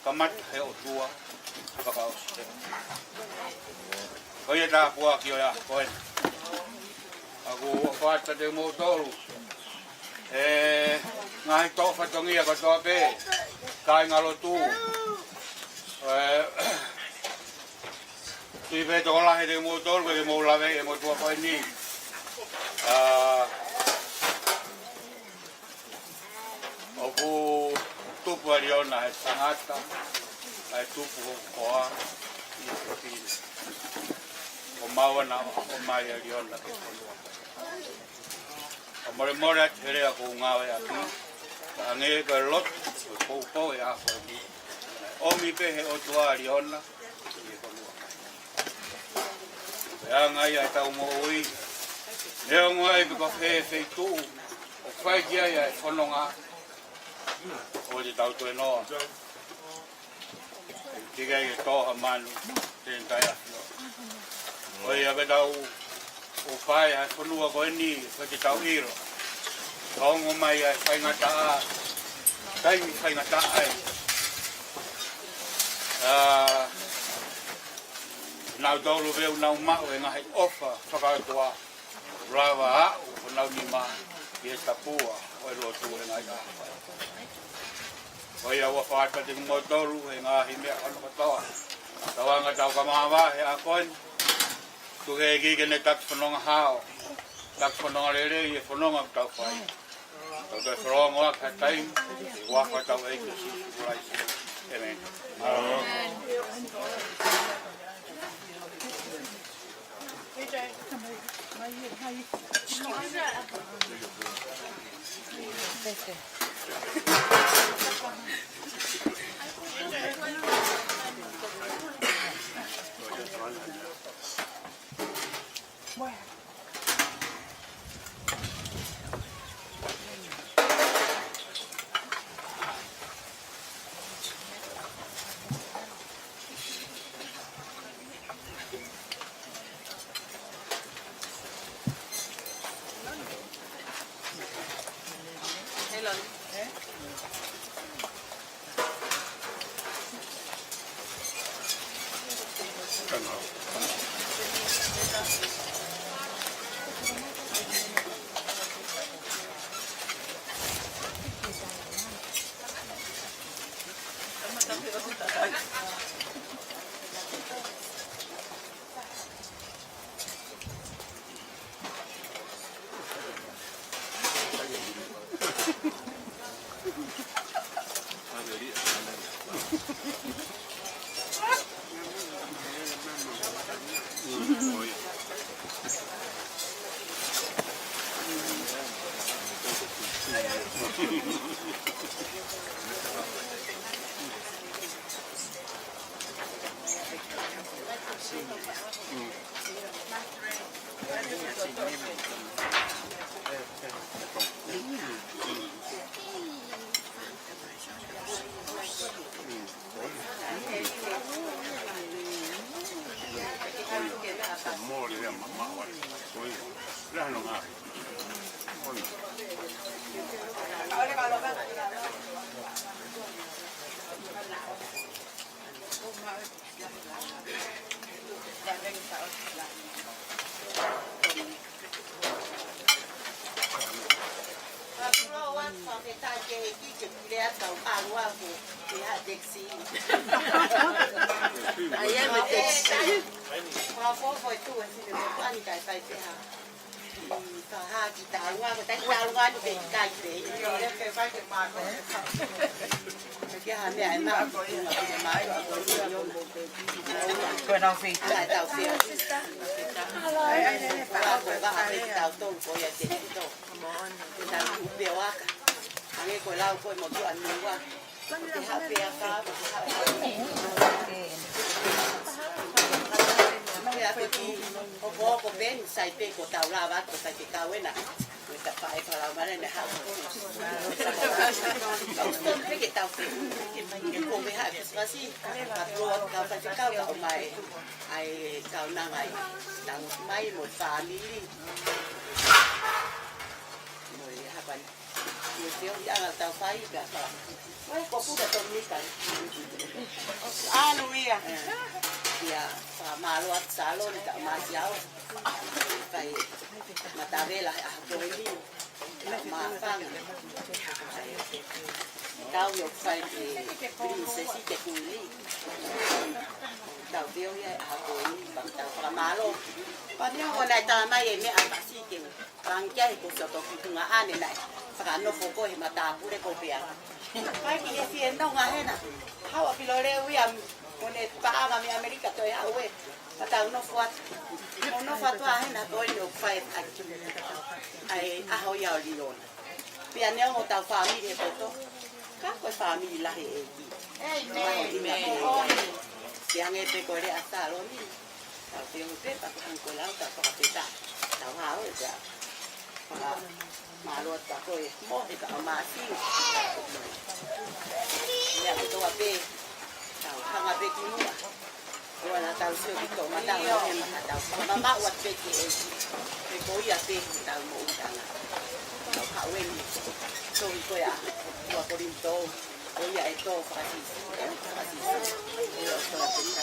Kamata he ʻOtua fakaʻosi. Ko ia tāpuaki ʻo e ʻaho ko eni. ʻOku ou ʻofa atu kiate kimoutolu ʻe ngaahi toʻo fatongia kotoa pē, kāingalotu. ʻE, tui pē tokolahi kiate kimoutolu, ke mou lave ʻe motuʻa ko eni. ʻA, ʻoku tupu ʻa Liona he tangata, ʻa e tupu hoku hoa ʻi he fefine. ʻO maua naʻa ʻomai ʻa Liona ki he fonua. ʻOku molemole atu he lea ʻoku ou ngāueʻaki, ka hangē ko e lotu ʻoku ou poupou he ʻaho ni, ʻomi pē he ʻOtua ʻa Liona ki he fonua. Ko e anga ia ʻetau moʻui, neongo ai pe ko fē feituʻu ʻoku fai ki ai ʻa e fononga, ʻoua te tau toe noa ʻikai ke tō ha manu te ne taʻeʻafio. Ko ia ke tau ʻofa ʻi he fonua ko eni, ʻoua te tau ʻilo ʻe ongo mai ʻa e faingataʻa, taimi faingataʻa ai. ʻA, nautolu pē ʻoku nau maʻu e ngaahi ʻofa fakaʻotua, lava aʻu honau nima ki he tapua ʻo e lotu he ngaahi ʻaho. Ko ia ʻoku ou ʻofa atu kiate kimoutolu he ngaahi meʻa hono kotoa. Tau anga tau kamāvae he ʻaho ko eni. Tuku ke ʻEiki ke ne taki fononga hao, taki fononga lelei ʻi he fononga ʻoku tau fai. Tau toe folofola ʻaki ha taimi, ʻi he huafa ʻo hotau ʻEiki ko Sīsū Kalaisi. ʻĒmeni. Ai, ai, mo e taxi. Ka hā ki tālunga, ko e taʻi tālunga ni ke ʻikai ke. Ke hā meʻa ʻe maʻu, ke maʻu, ke maʻu. Ko e tau fei. Ko e tau fei. Ko e vaha pē ke tau tolu ko ia te tito. Ke tau upe o aka. Ange ko e lau ko e motuʻa nua. Te hape a ka, te hape a ka. Te hape ki, ʻo ko, ko Ben, sai pē ko tau lava, ko sai pē kau ena. Ko e ka fae ka lau mare ne hau. Kau stone pē ke tau pē. Ke ko me hae Christmas, ka pro, ka fai kau, ka ʻomai. ʻAi kau nanga ʻi. Tau mai mo e family. Mo e hapani. Ko e feohiʻanga tau fai pē ʻa ka. Ko e ko puta tau mika. Ia, fakamālō atu Saloni, ka masiau. Kai matavela he ʻaho ko eni. Ka mafanga. Tau ʻio fai ki he princess, ki he kuini. Tau ʻio ia he ʻaho ko eni, pea tau fakamālō. Pea neongo naʻe tā mai e meʻa fasi ke u pangia he ko soto ki tunga ane naʻe fakanofo ko he matāpule ko pea. Kai ki he fie nonga hena. Hawa ki lo leu ia mo ne paʻanga mei ʻAmelika toe haʻu ē. Pea tau nofo atu. Mo nofo atu ʻa hena ko eni ʻoku fai ʻa e ʻaho ia ʻo Liona. Pea neongo tau fāmili he poto. Ka ko e fāmili lahi ʻEiki. Maho ina pē. Ke ange pē ko e lea ʻa Saloni. Tau te o pē, pea ko hangē ko e lau, tau fakapeta. Tau hao e pea. Fakamālō atu ko e mohe ka o māsini. Ia ko toa pē. Tau hanga pē ki muʻa. Ko ana tau sio ki tō mata o e mata tau. Fakamamaʻu atu pē ki he ʻEiki. He ko ia pē tau moʻui tanga. Tau kau eni. Tohi ko ia. Ua Kolinitō. Ko ia ʻe tō fakasisi, ʻe fakasisi. Ko ia ʻo tō peka.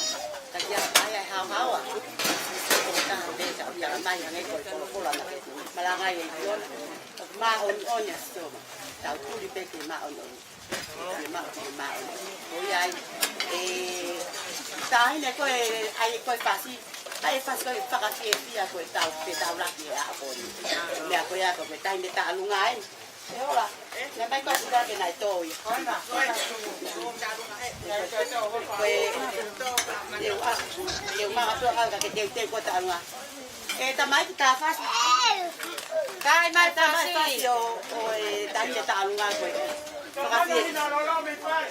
Ka kia paia e haohaoa. Ko taha pē ka ʻo ia mai hangē ko e kolokola na. Malangai e Liona. Māʻoniʻoni ʻa Soma. Tau tuli pē ke māʻoniʻoni. Ke māʻoniʻoni, māʻoniʻoni. Ko ia ai. E, taʻahine ko e, ʻai ko e fasi. ʻAi e fasi ko e fakafiefia ko e tau, ke tau laki e ʻaho ko eni. Meʻa ko ia ko e taʻahine taʻalunga ai. E ola. Naʻe mai ko atu ka ke nai toi. Ko e, e u a, e u maka tua ka ke teuteu ko taʻalunga. E tamai ki tā fasi. Kai mai tā fasi o, o e taʻahine taʻalunga ko e. Fakafiefia.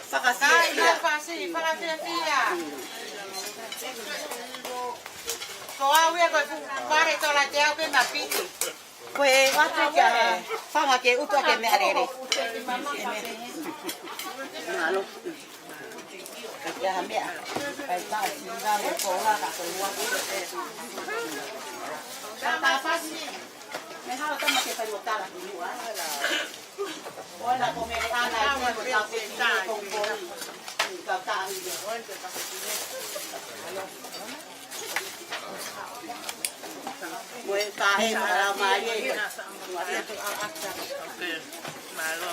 Kai mai fasi, fakafiefia. Ko au ia ko e fuʻu pare tola te au pē ma piti. Ko e ʻoatu kia he fanga ke utu ake meʻalele. Mālō. Ka kia ha meʻa. Kai tā singa mo ko la ka ko ua. Ka tā fasi. Me hao tama ke fai o tala ki mua. Ona ko mele ana i ko ka pe ki ko ko. Ka tā i. Ko e taʻe mara mai e. Mālō.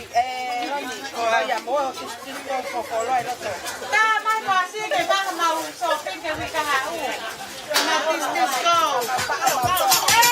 ʻE, Loni, ko ia mo, sis, sis, ko, ko, ko, loa, loto. Tā mai ko asi ke mana mau so, ke, ke wika hau. Mana sis, sis, ko. ʻE!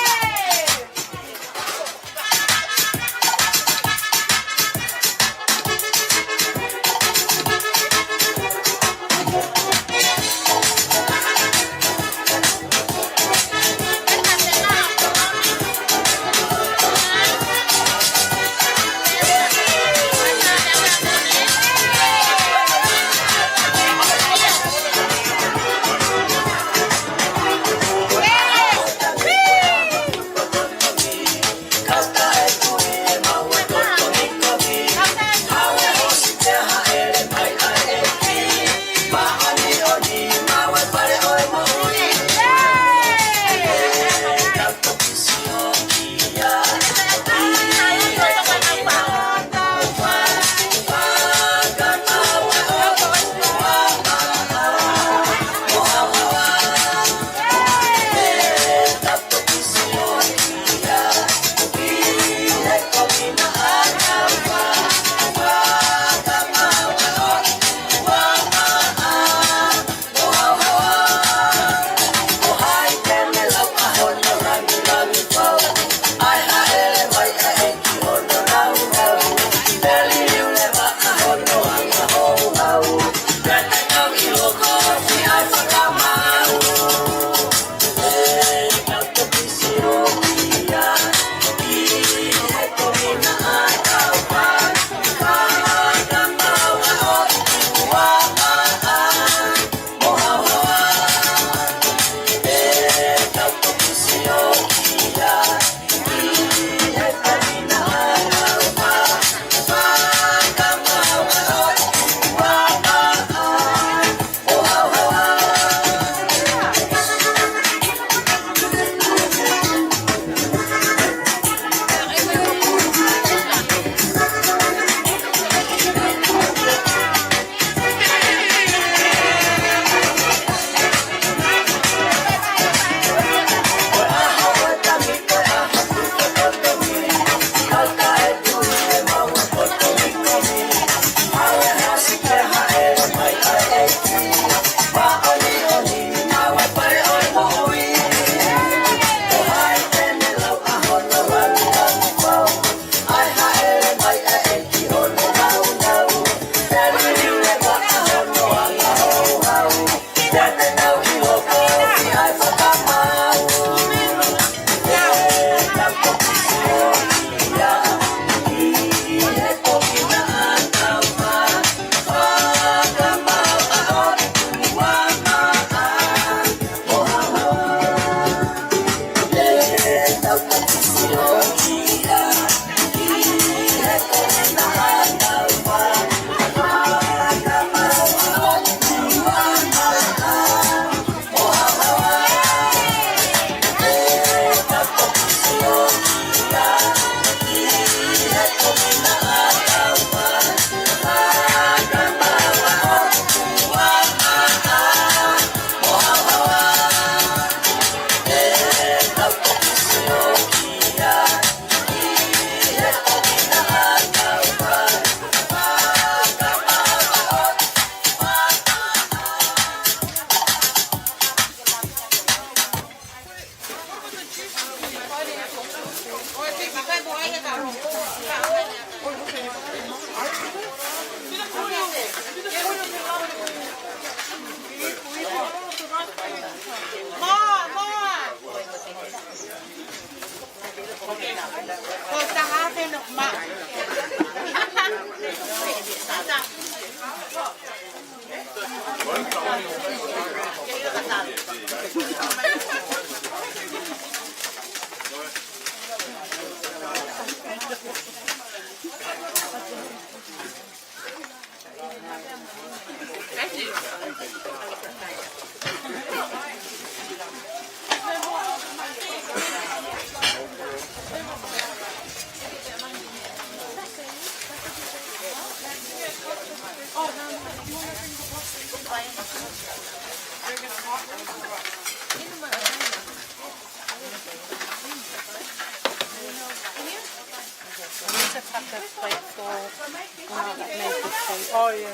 Oh, yeah.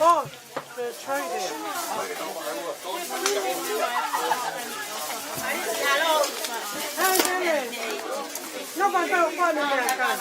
Oh, the tray there. Hey, Daniel. No, but don't find me there, guys.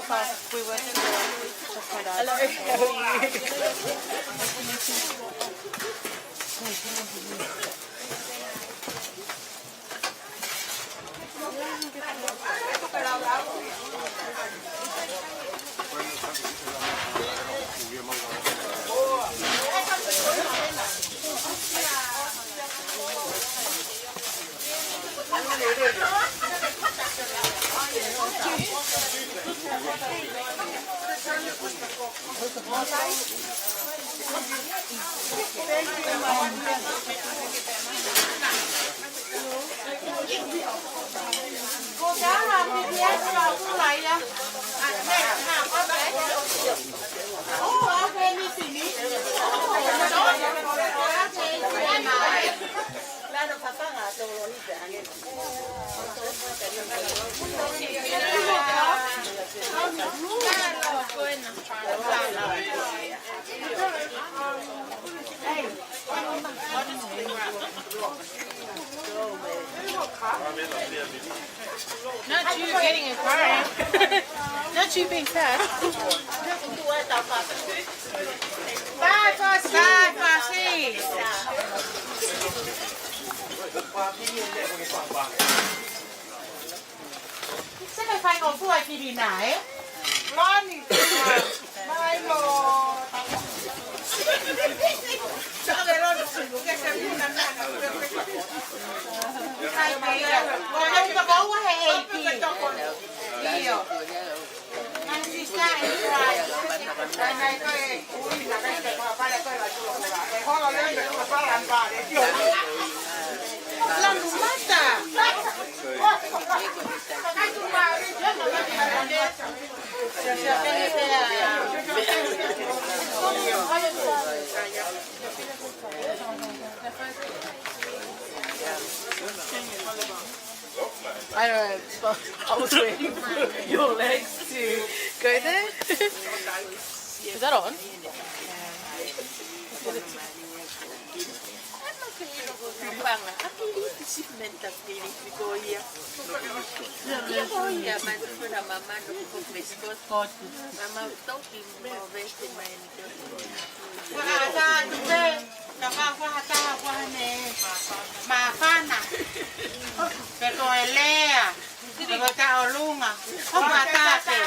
We went to the, to find out. Hello. Not you getting a car. Not you being fat. Five for six. Five for six. Seke fai ko fua ki rina, eh? Loni. Mai lo. Sai pē ia. Ko e tau toko ua he A P. ʻIo. Ngaahi sisitā ʻi he ʻai. Sai mai ko e ui na kai te kua pale ko e la tula kula. E holo leo me kua pala mpale. Lanu mata. I don't know, but I was waiting for your legs to go there. Is that on? Faʻa tā tupe, ka faʻa faʻa tā kuo ne māfana. Pe ko e lea, pe ko e taʻolunga, ʻo mātā pē.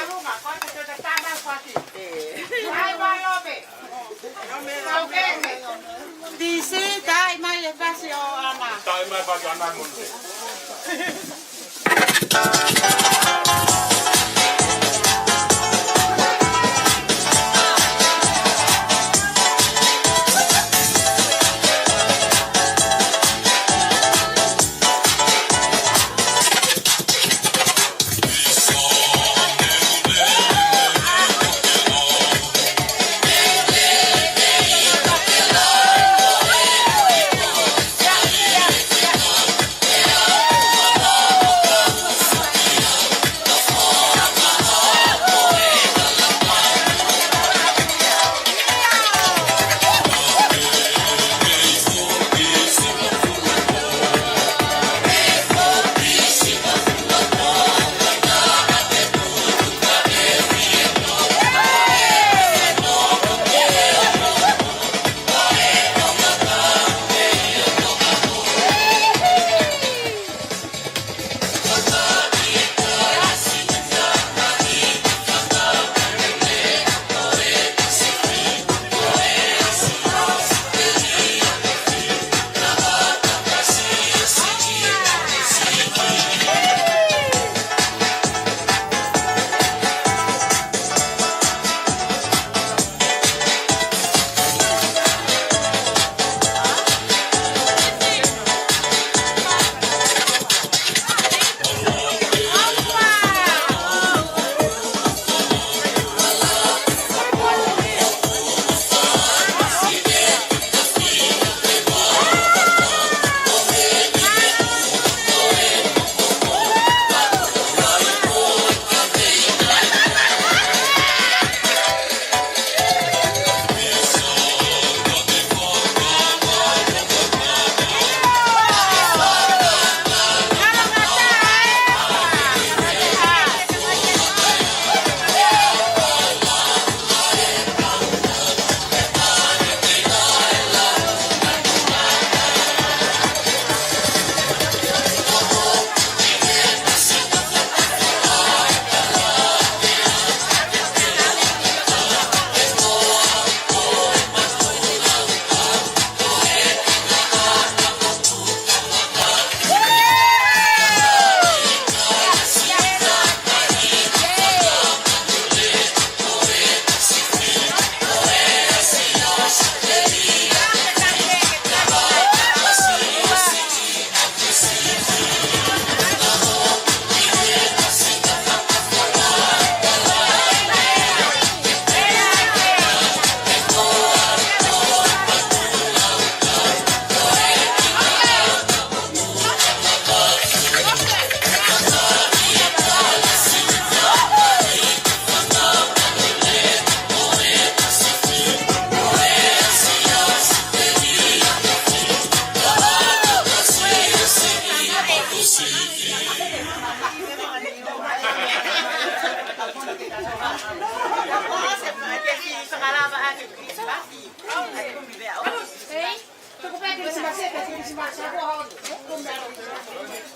D C, taʻi mai e pasi ʻo ʻAna. Taʻi mai pasi ʻAna Mute.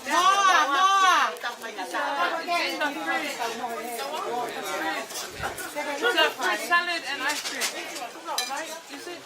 Noa, noa. It's a fruit salad and ice cream. Right? Is it?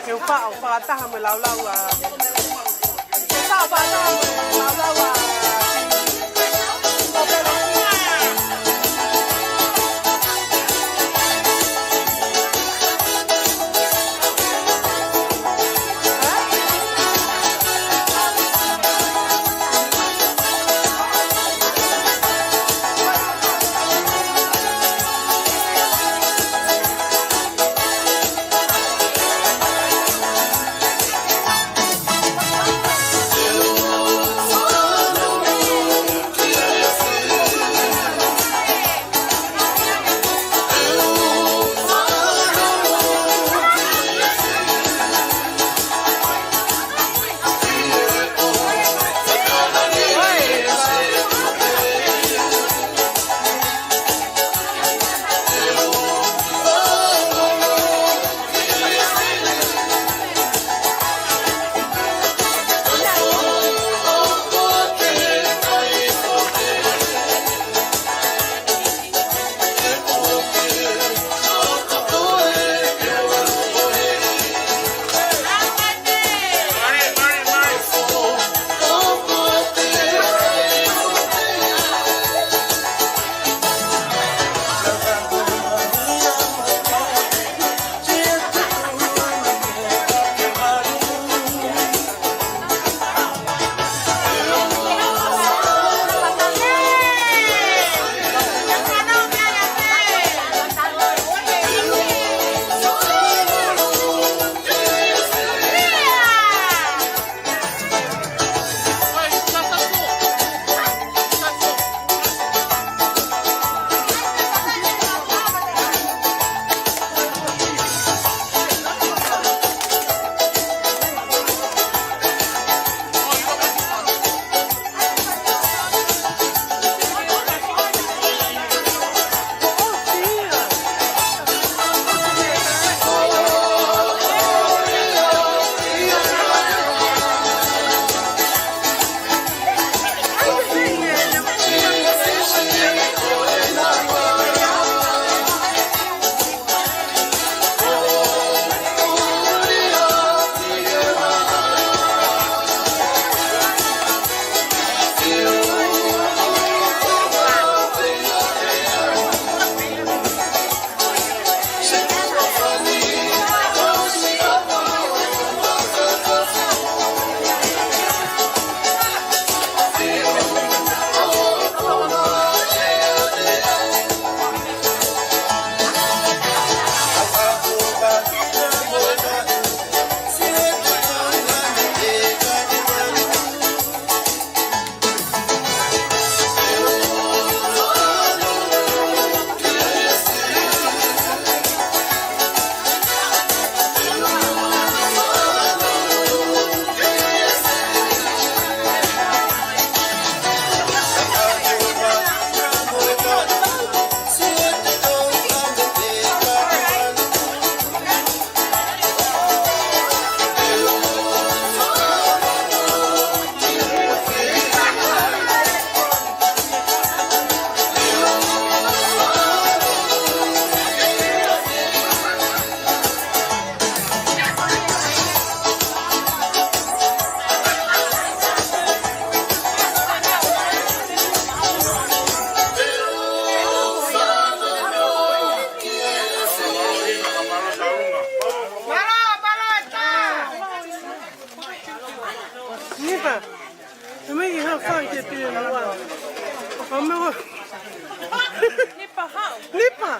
Ke u paʻo fakataha mo e laulau ʻa. Ke u paʻo fakataha mo e laulau ʻa. Nipa. Te me ki ha fai ke te na wa. Ka me wa. Nipa hao. Nipa.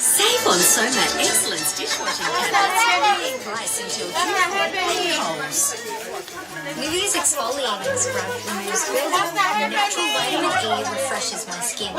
Save on Soma Excellence dishwashing tablets. Price until June. Holes. We use exfoliating scrub removes oil and natural vitamin E refreshes my skin.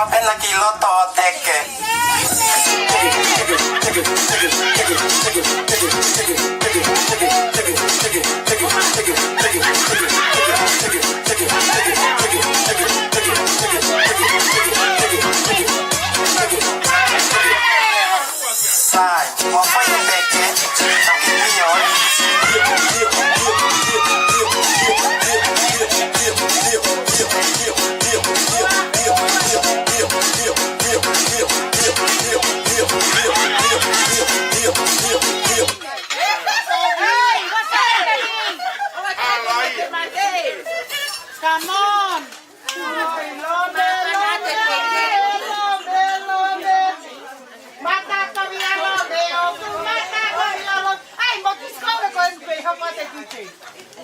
Pena ki loto ʻo teke. Sai, mo fai e teke, toki mio, ē? Come on. Ai, mo ki skole ko e pei hapa te kite.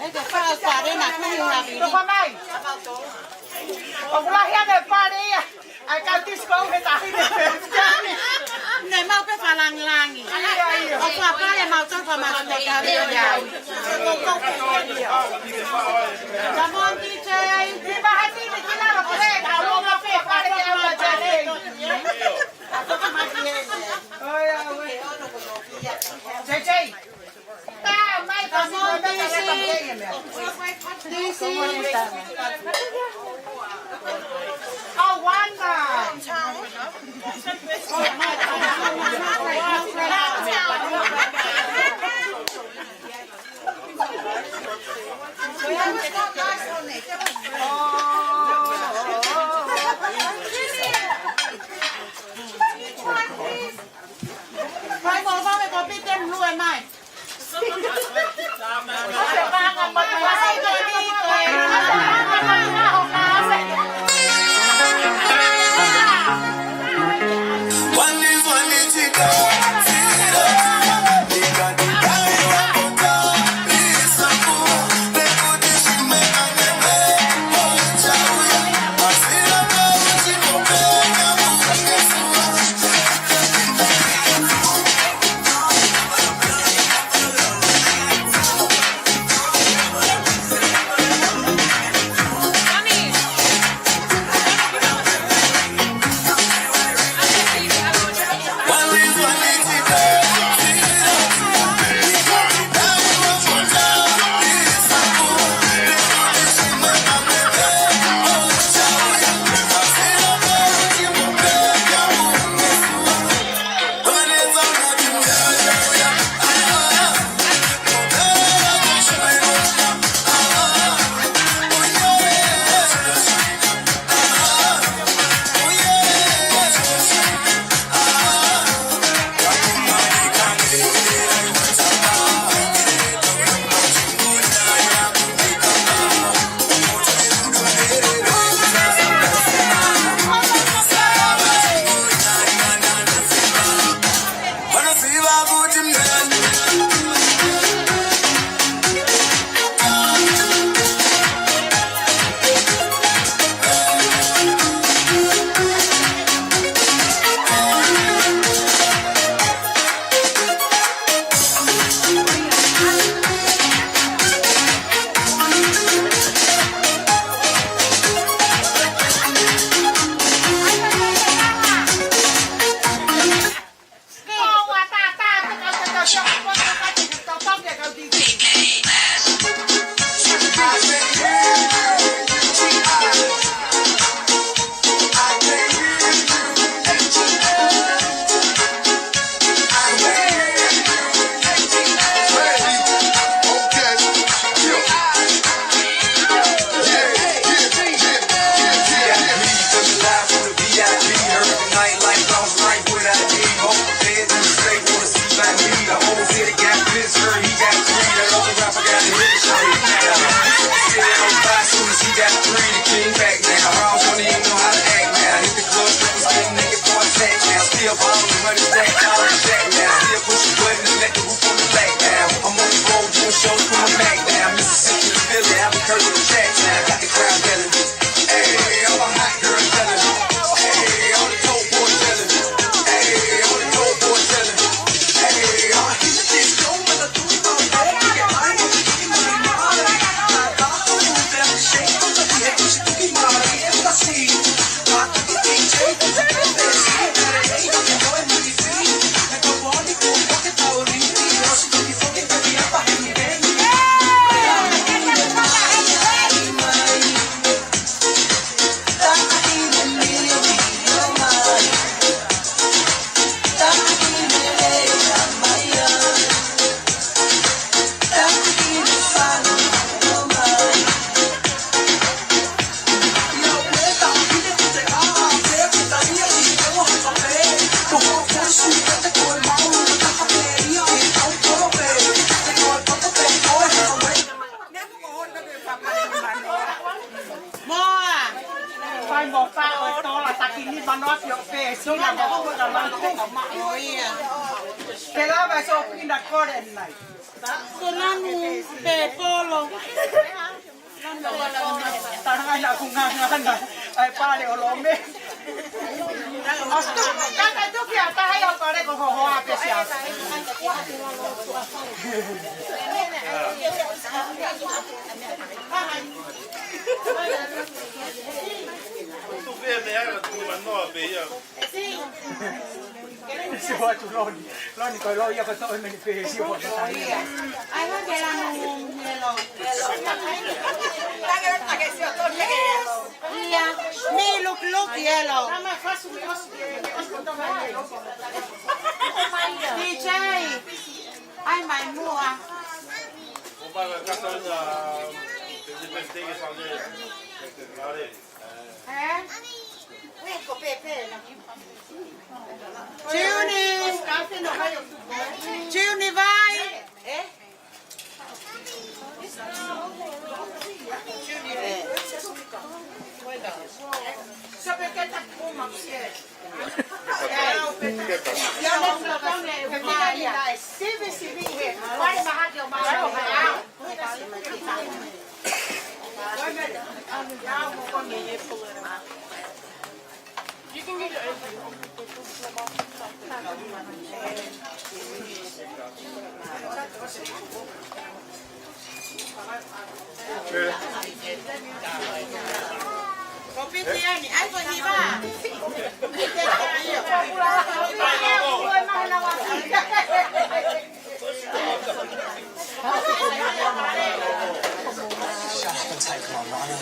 Eke fai pare na kuni na viri. Toko mai. ʻOku lahi ange pare ia. Ai, ka disko he tahi ne. Ne mau pe falangilangi. Ia, ia. ʻO fai pare mau tau fa mas ne kari ia. Come on, D J. Di bahati ni kila lo kore, ka lo ma pe pare ia ma jare. Oi, oi. J J. Come on, D C. D C. Oh, Wanda. Mai mo vave ko pite mlue mai. Ni manoa pio pe, sina mo ko na mantu. Ke lava so pina kore nai. Ko nanu pe polo. Tana na ku ngangana. Ai pale o lome. Astu, kata tuki a taha ia pale ko hohoa pe sia. Tuku e meʻa na tuku manoa pe ia. Sio atu Loni. Loni ko e loi ia ko e toʻo e meni pe sio atu. Ai, wa ke la no, melo. Ia, mi look, look, yellow. D J, ai mai muʻa. Ē? Juni. Juni vai. Ē? Shut up and take my money.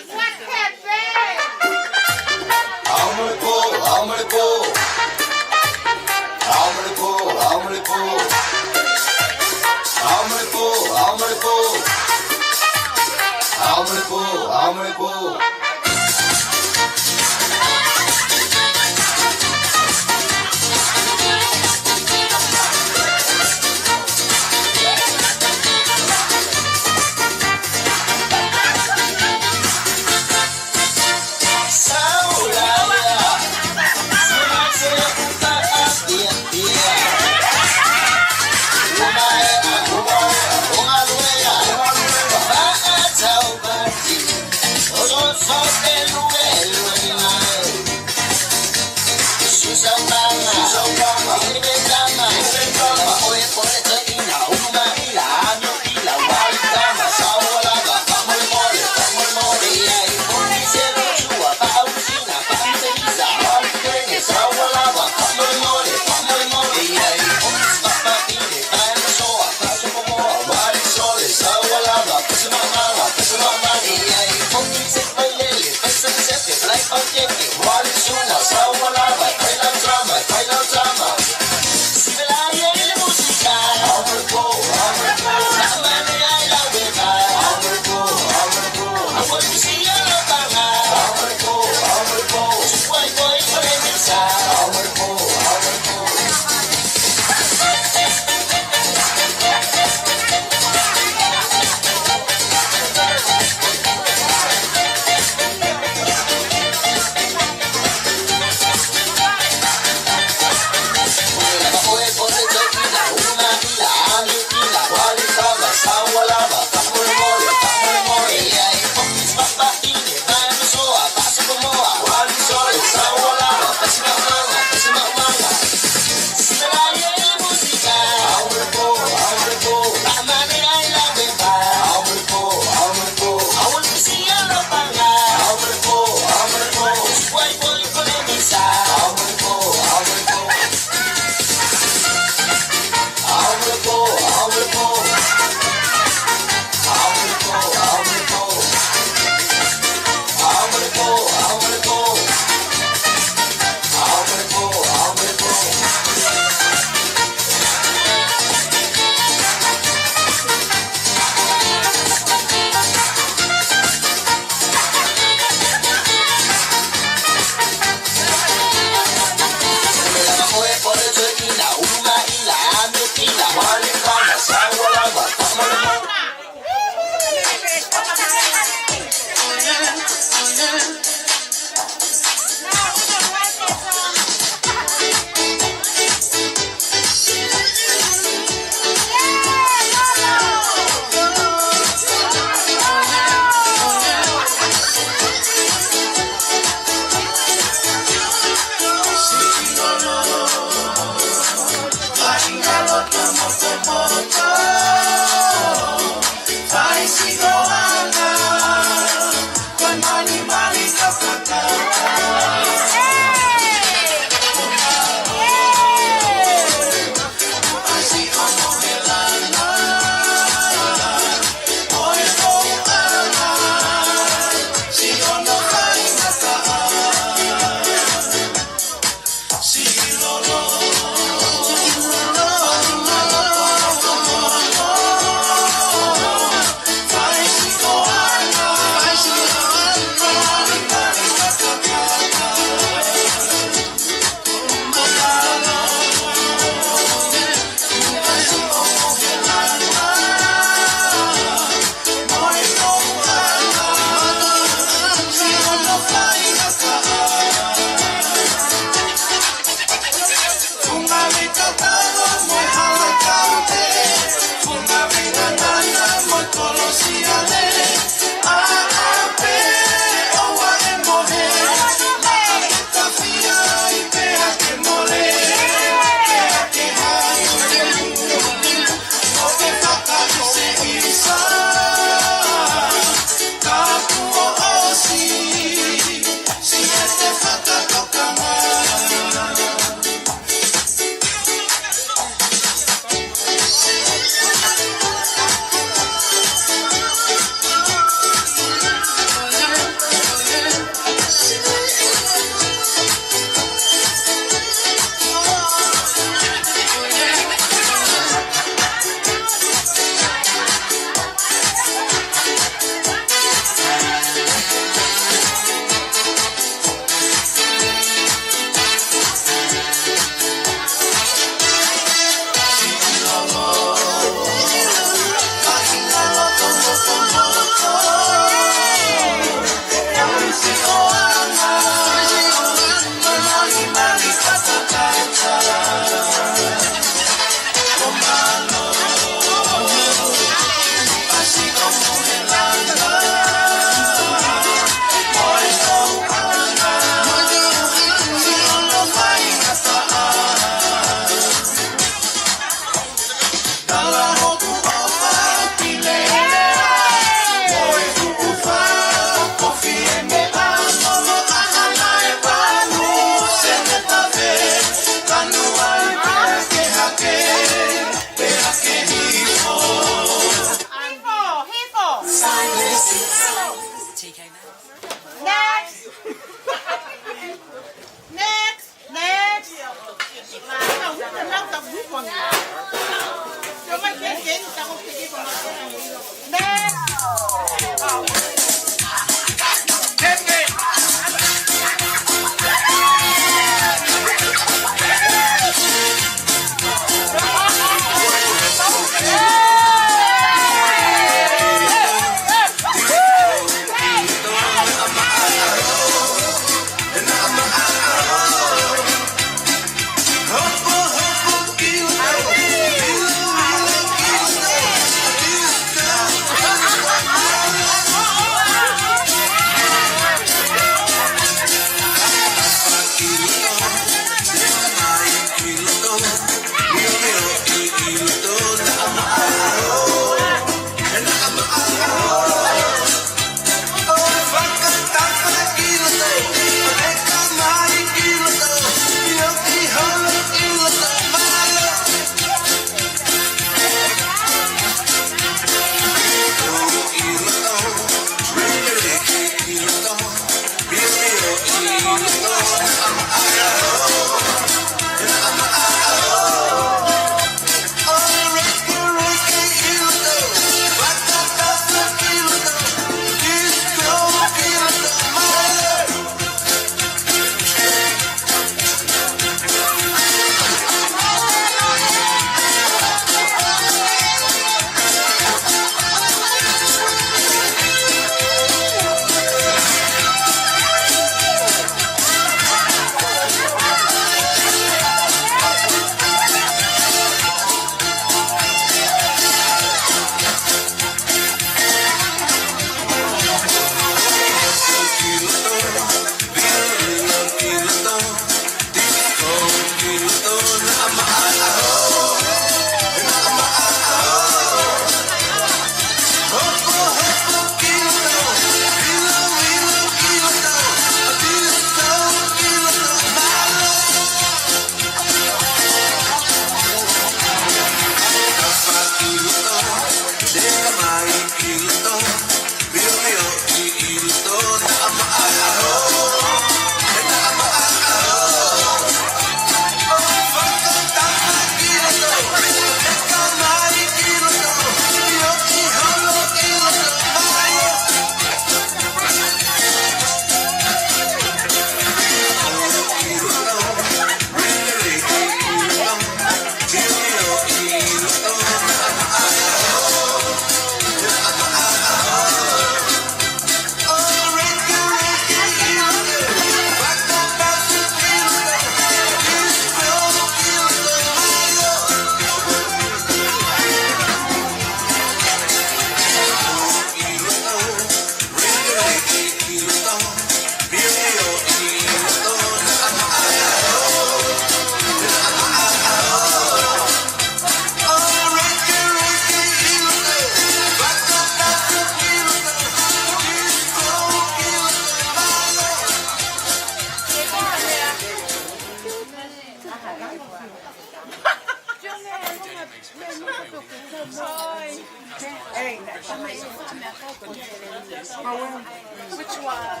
Which one?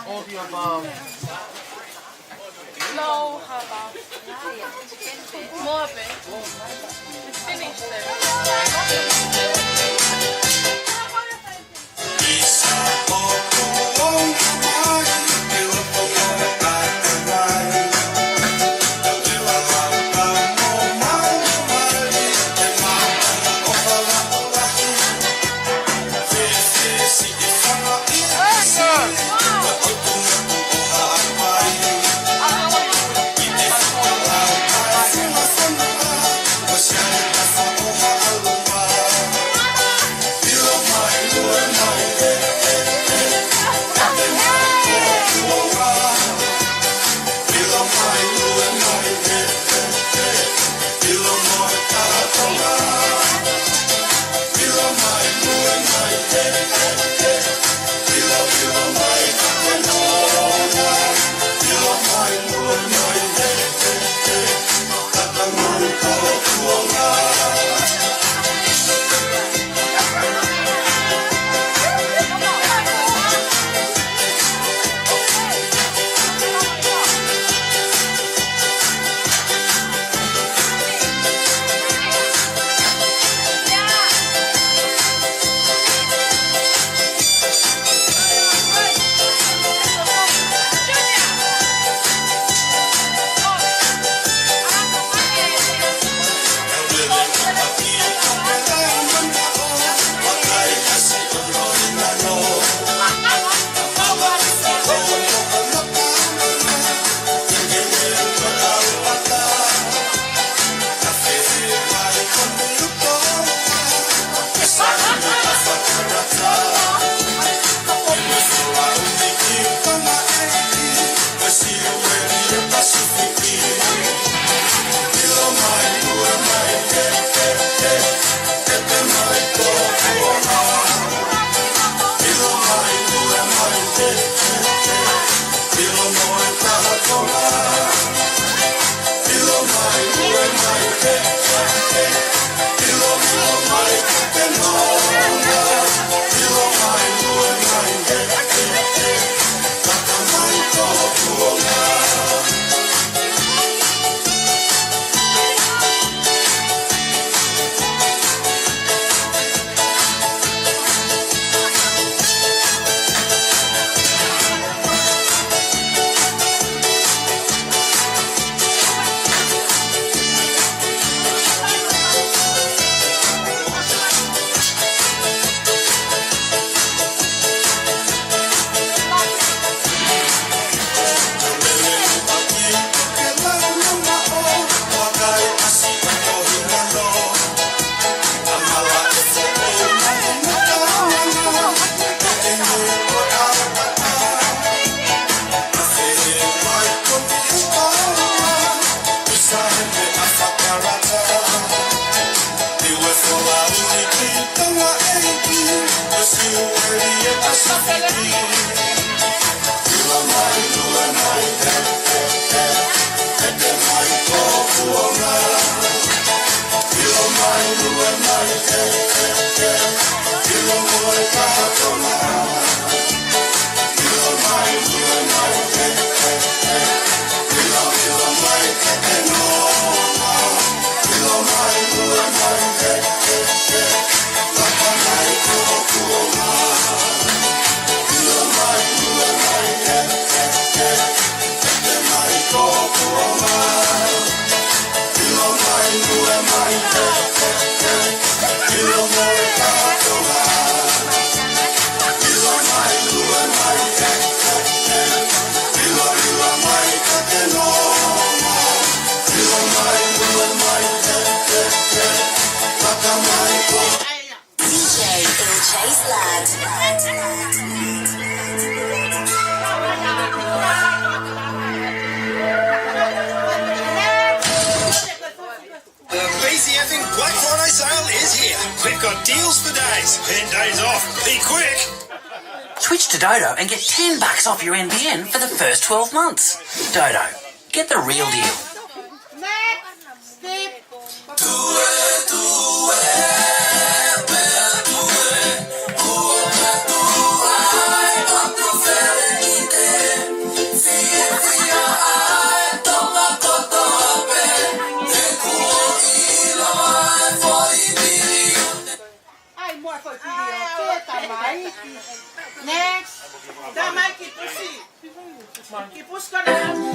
All the above. No, Hava. More of it. It's finished though. D J Chase Lad. The B C F in Black Friday sale is here. We've got deals for days and days off. Be quick. Switch to Dodo and get ten bucks off your N B N for the first twelve months. Dodo. Get the real deal. Next. Skip. ʻAi, muʻa foʻi pili o pē, tamaiki. Next. Tamaiki, pusi. Ki pusi ko ena.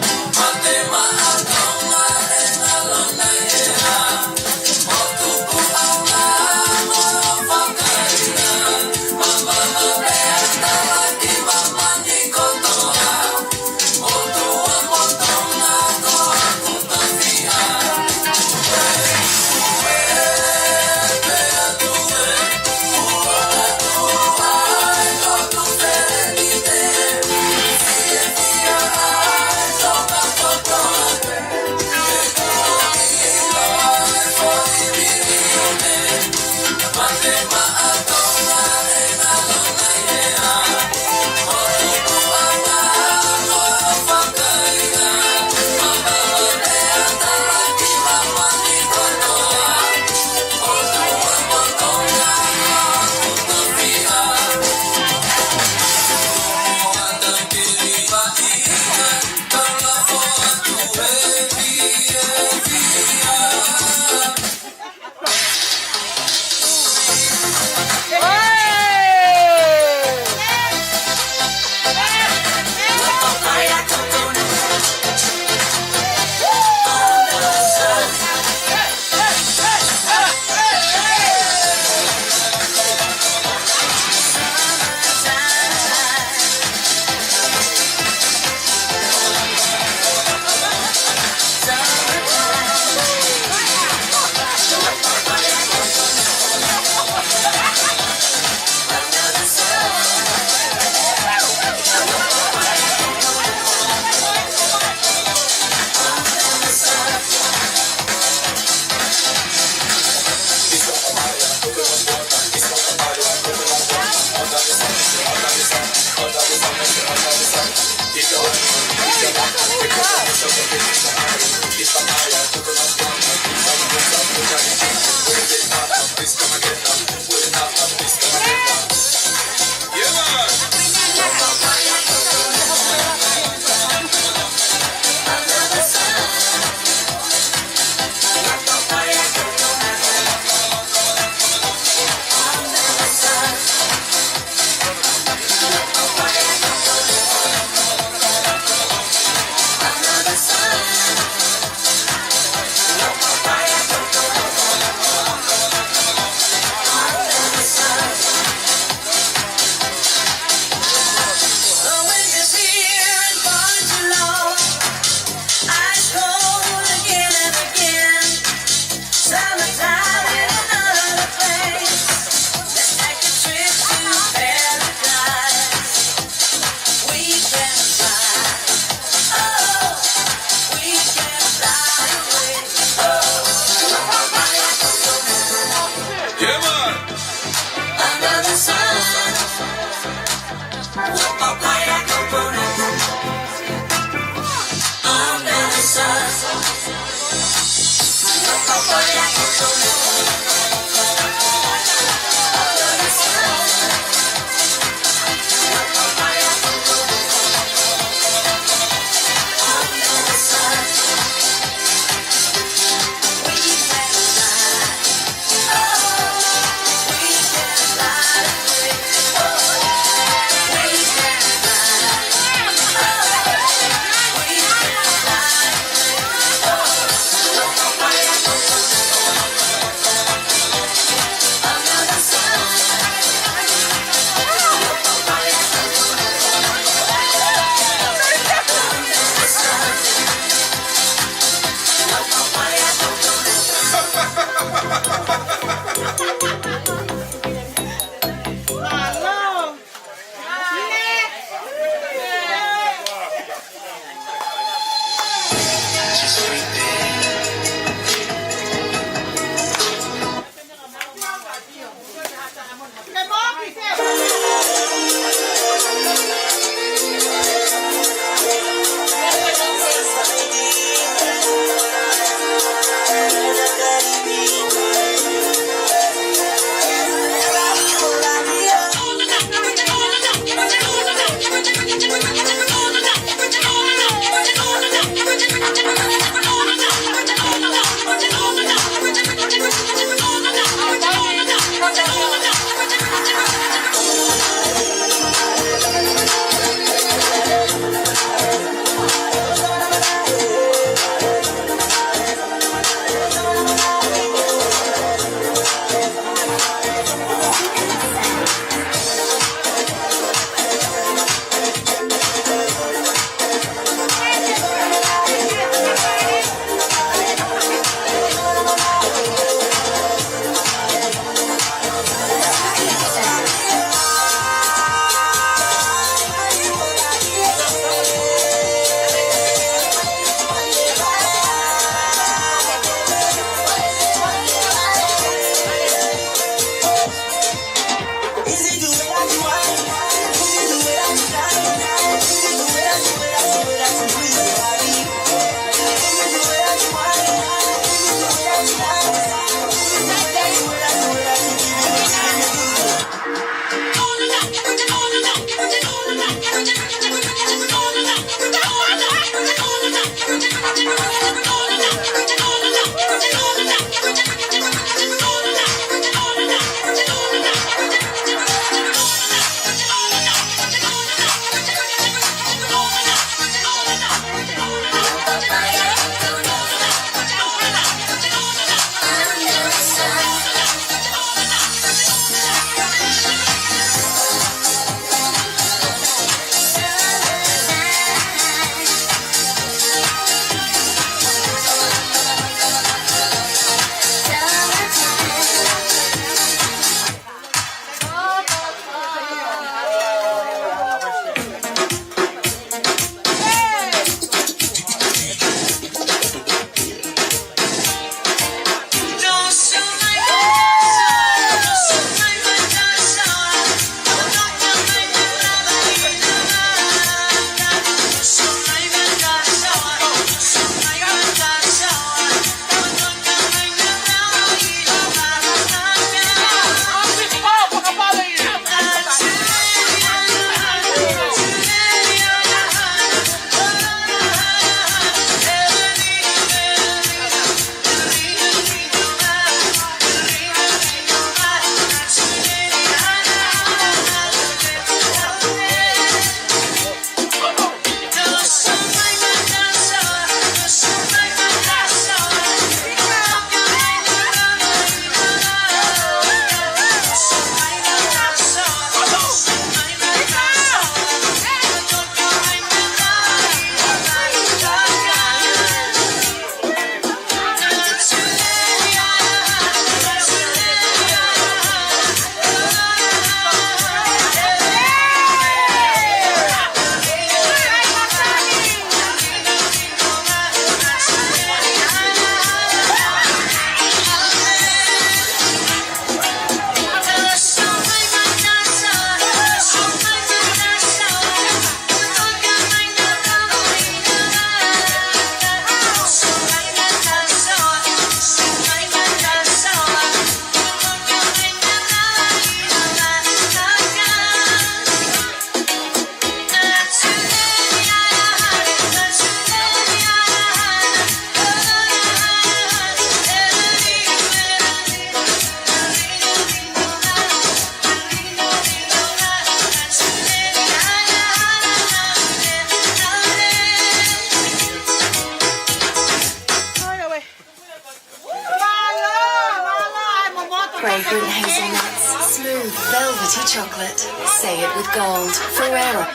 Fragrant hazelnuts, smooth, velvety chocolate. Say it with gold. Ferrero.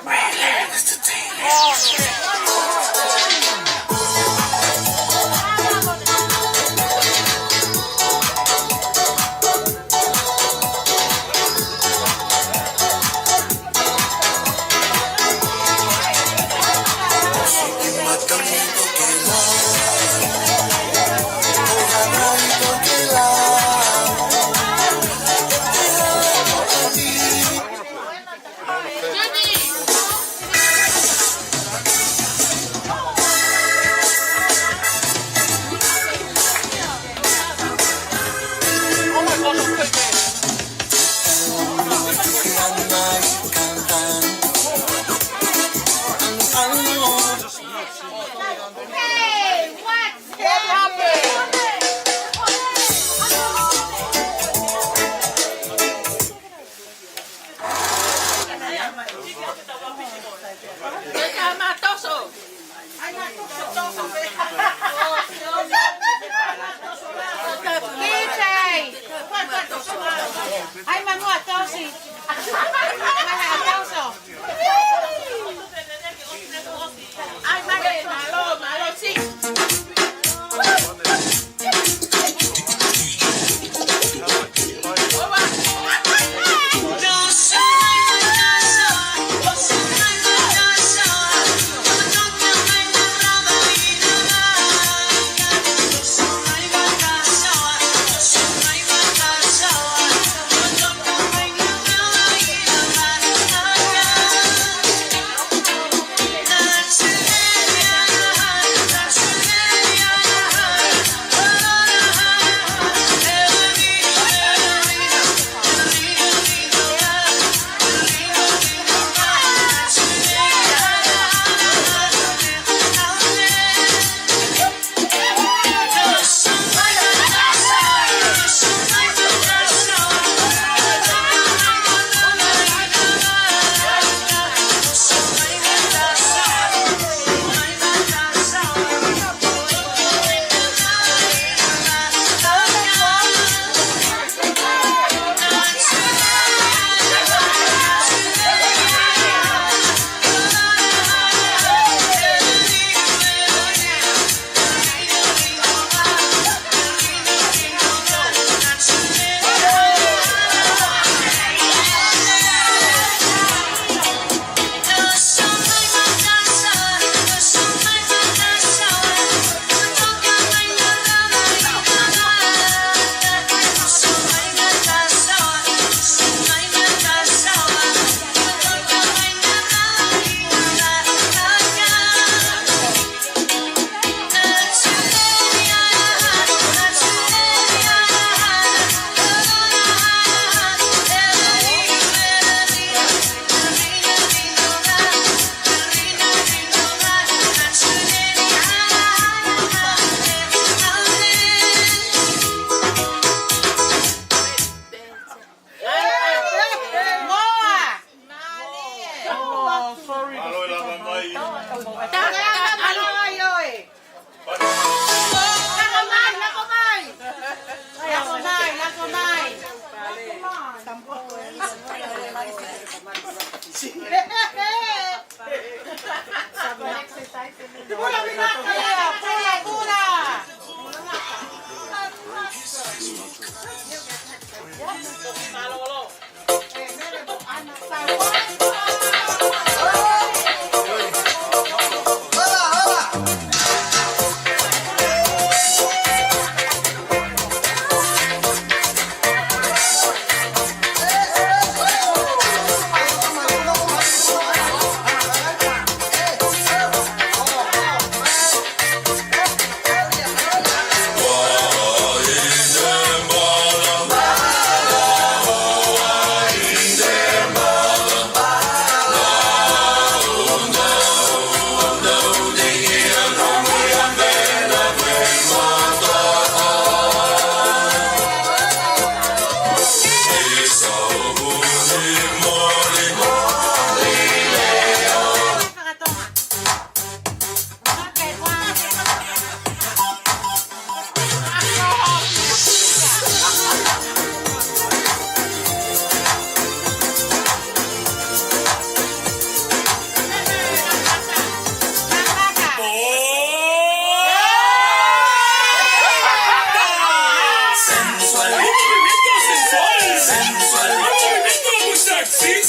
Relax the taste.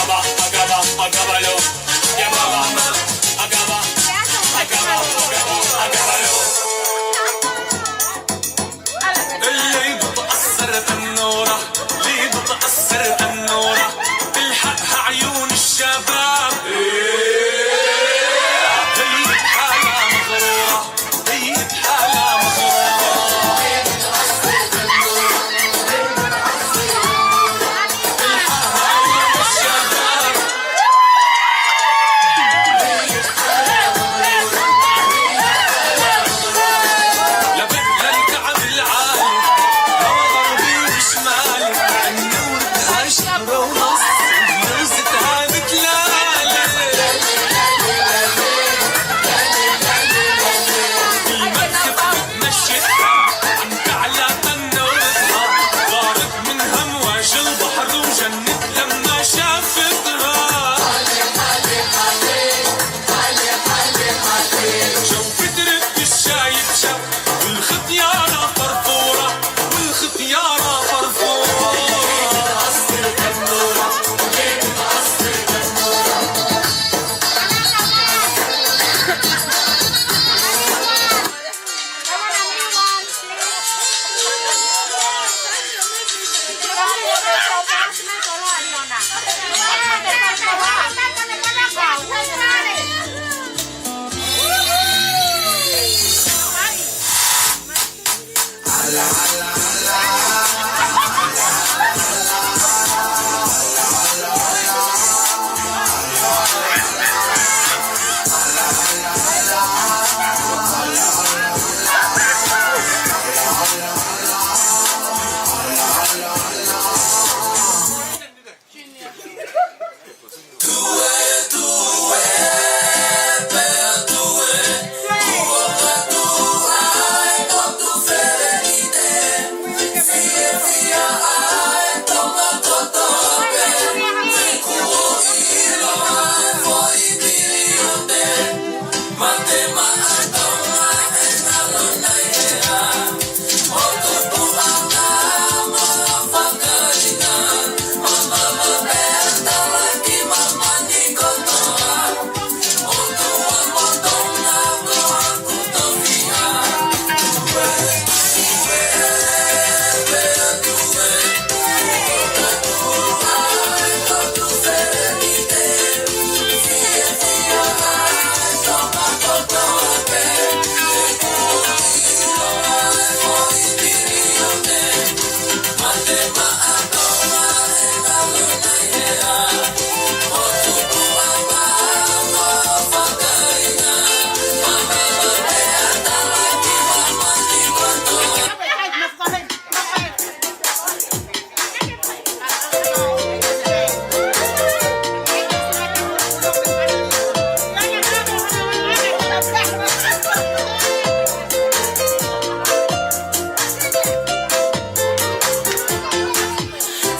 Acaba, acaba, acábalo. Llama a Bamba. Acaba, acaba, acaba, acábalo. اللي بتأثر تنورة، اللي بتأثر تنورة، تلحقها عيون الشباب.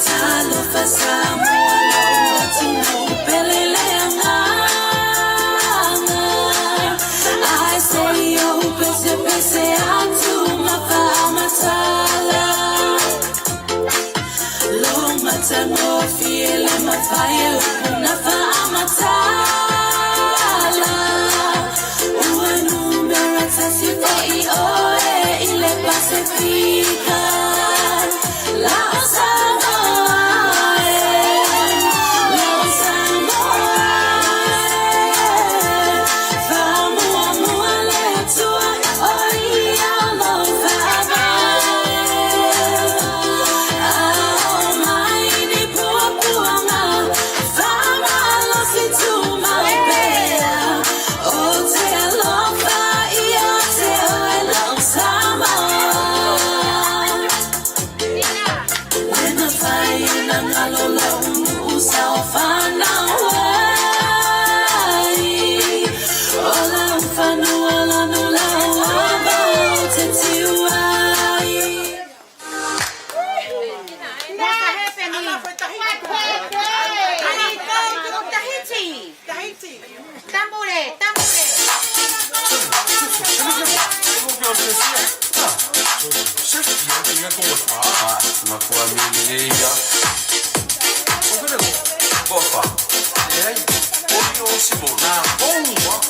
Talofa Samoa, loʻu ʻatunuu pele leʻo nganga. ʻAi seʻi ou pesepese atu ma fakamatala. Loʻu matangofie le mafai e upu na fakamatala. Ua numela tasi foʻi ʻoe ʻi le Pasifika. Lau Samoa e, lau Samoa e, fakamuʻomuʻa le Atua ʻo ia ʻoku fakamoʻoni. ʻAho mai ni puapuanga, fakamalosi tuʻu maʻu pea ʻo te alofa ʻiate ʻoe lau Samoa. Ena fai ena ngalo lau nuʻu sau fanau ai. ʻO lau fanua lanu lau ava ʻo te tiu ai. Tahiti. Tahiti. Tamule, tamule. Ah, ma kua mili ia. Kofa. Ei, oi o si mo na. Oh,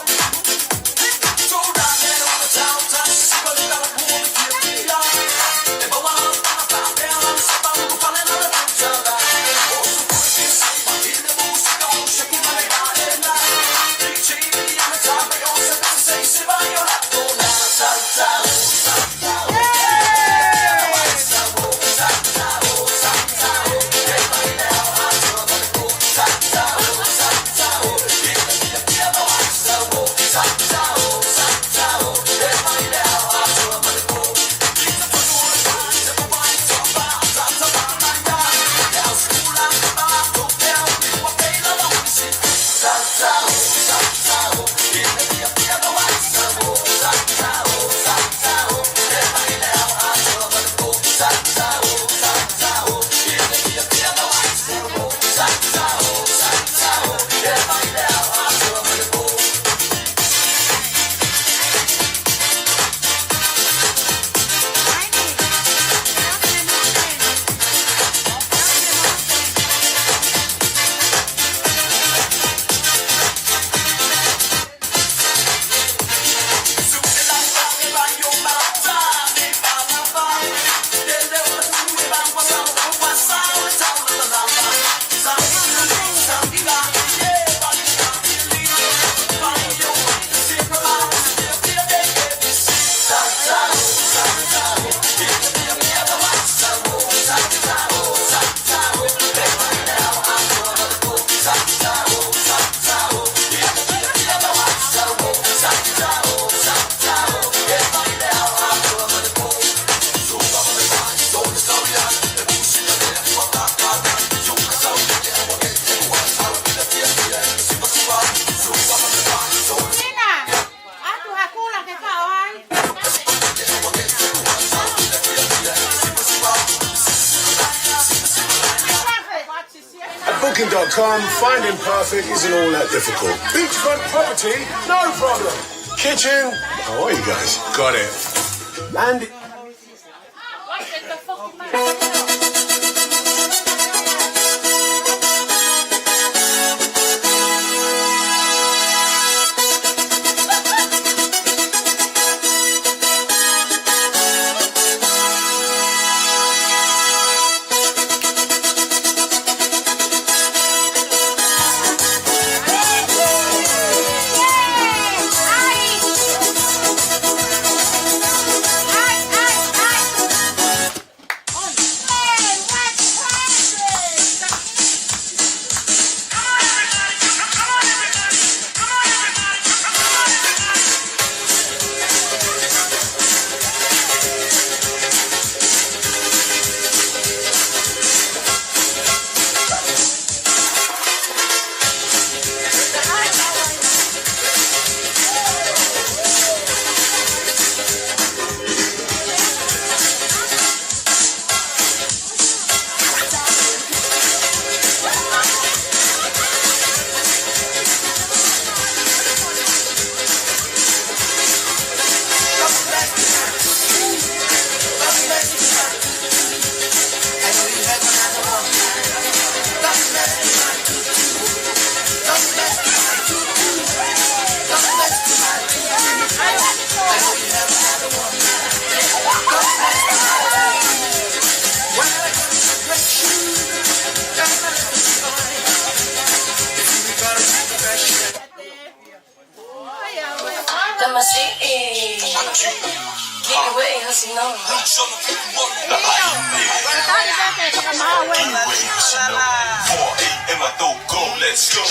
At booking dot com, finding perfect isn't all that difficult. Beachfront property, no problem. Kitchen. How are you guys? Got it. And Tamasiʻi. Kiʻi ueʻi hosino. Tali pē ke fakamāuʻi. Kiʻi ueʻi hosino. Four A M I don't go, let's go.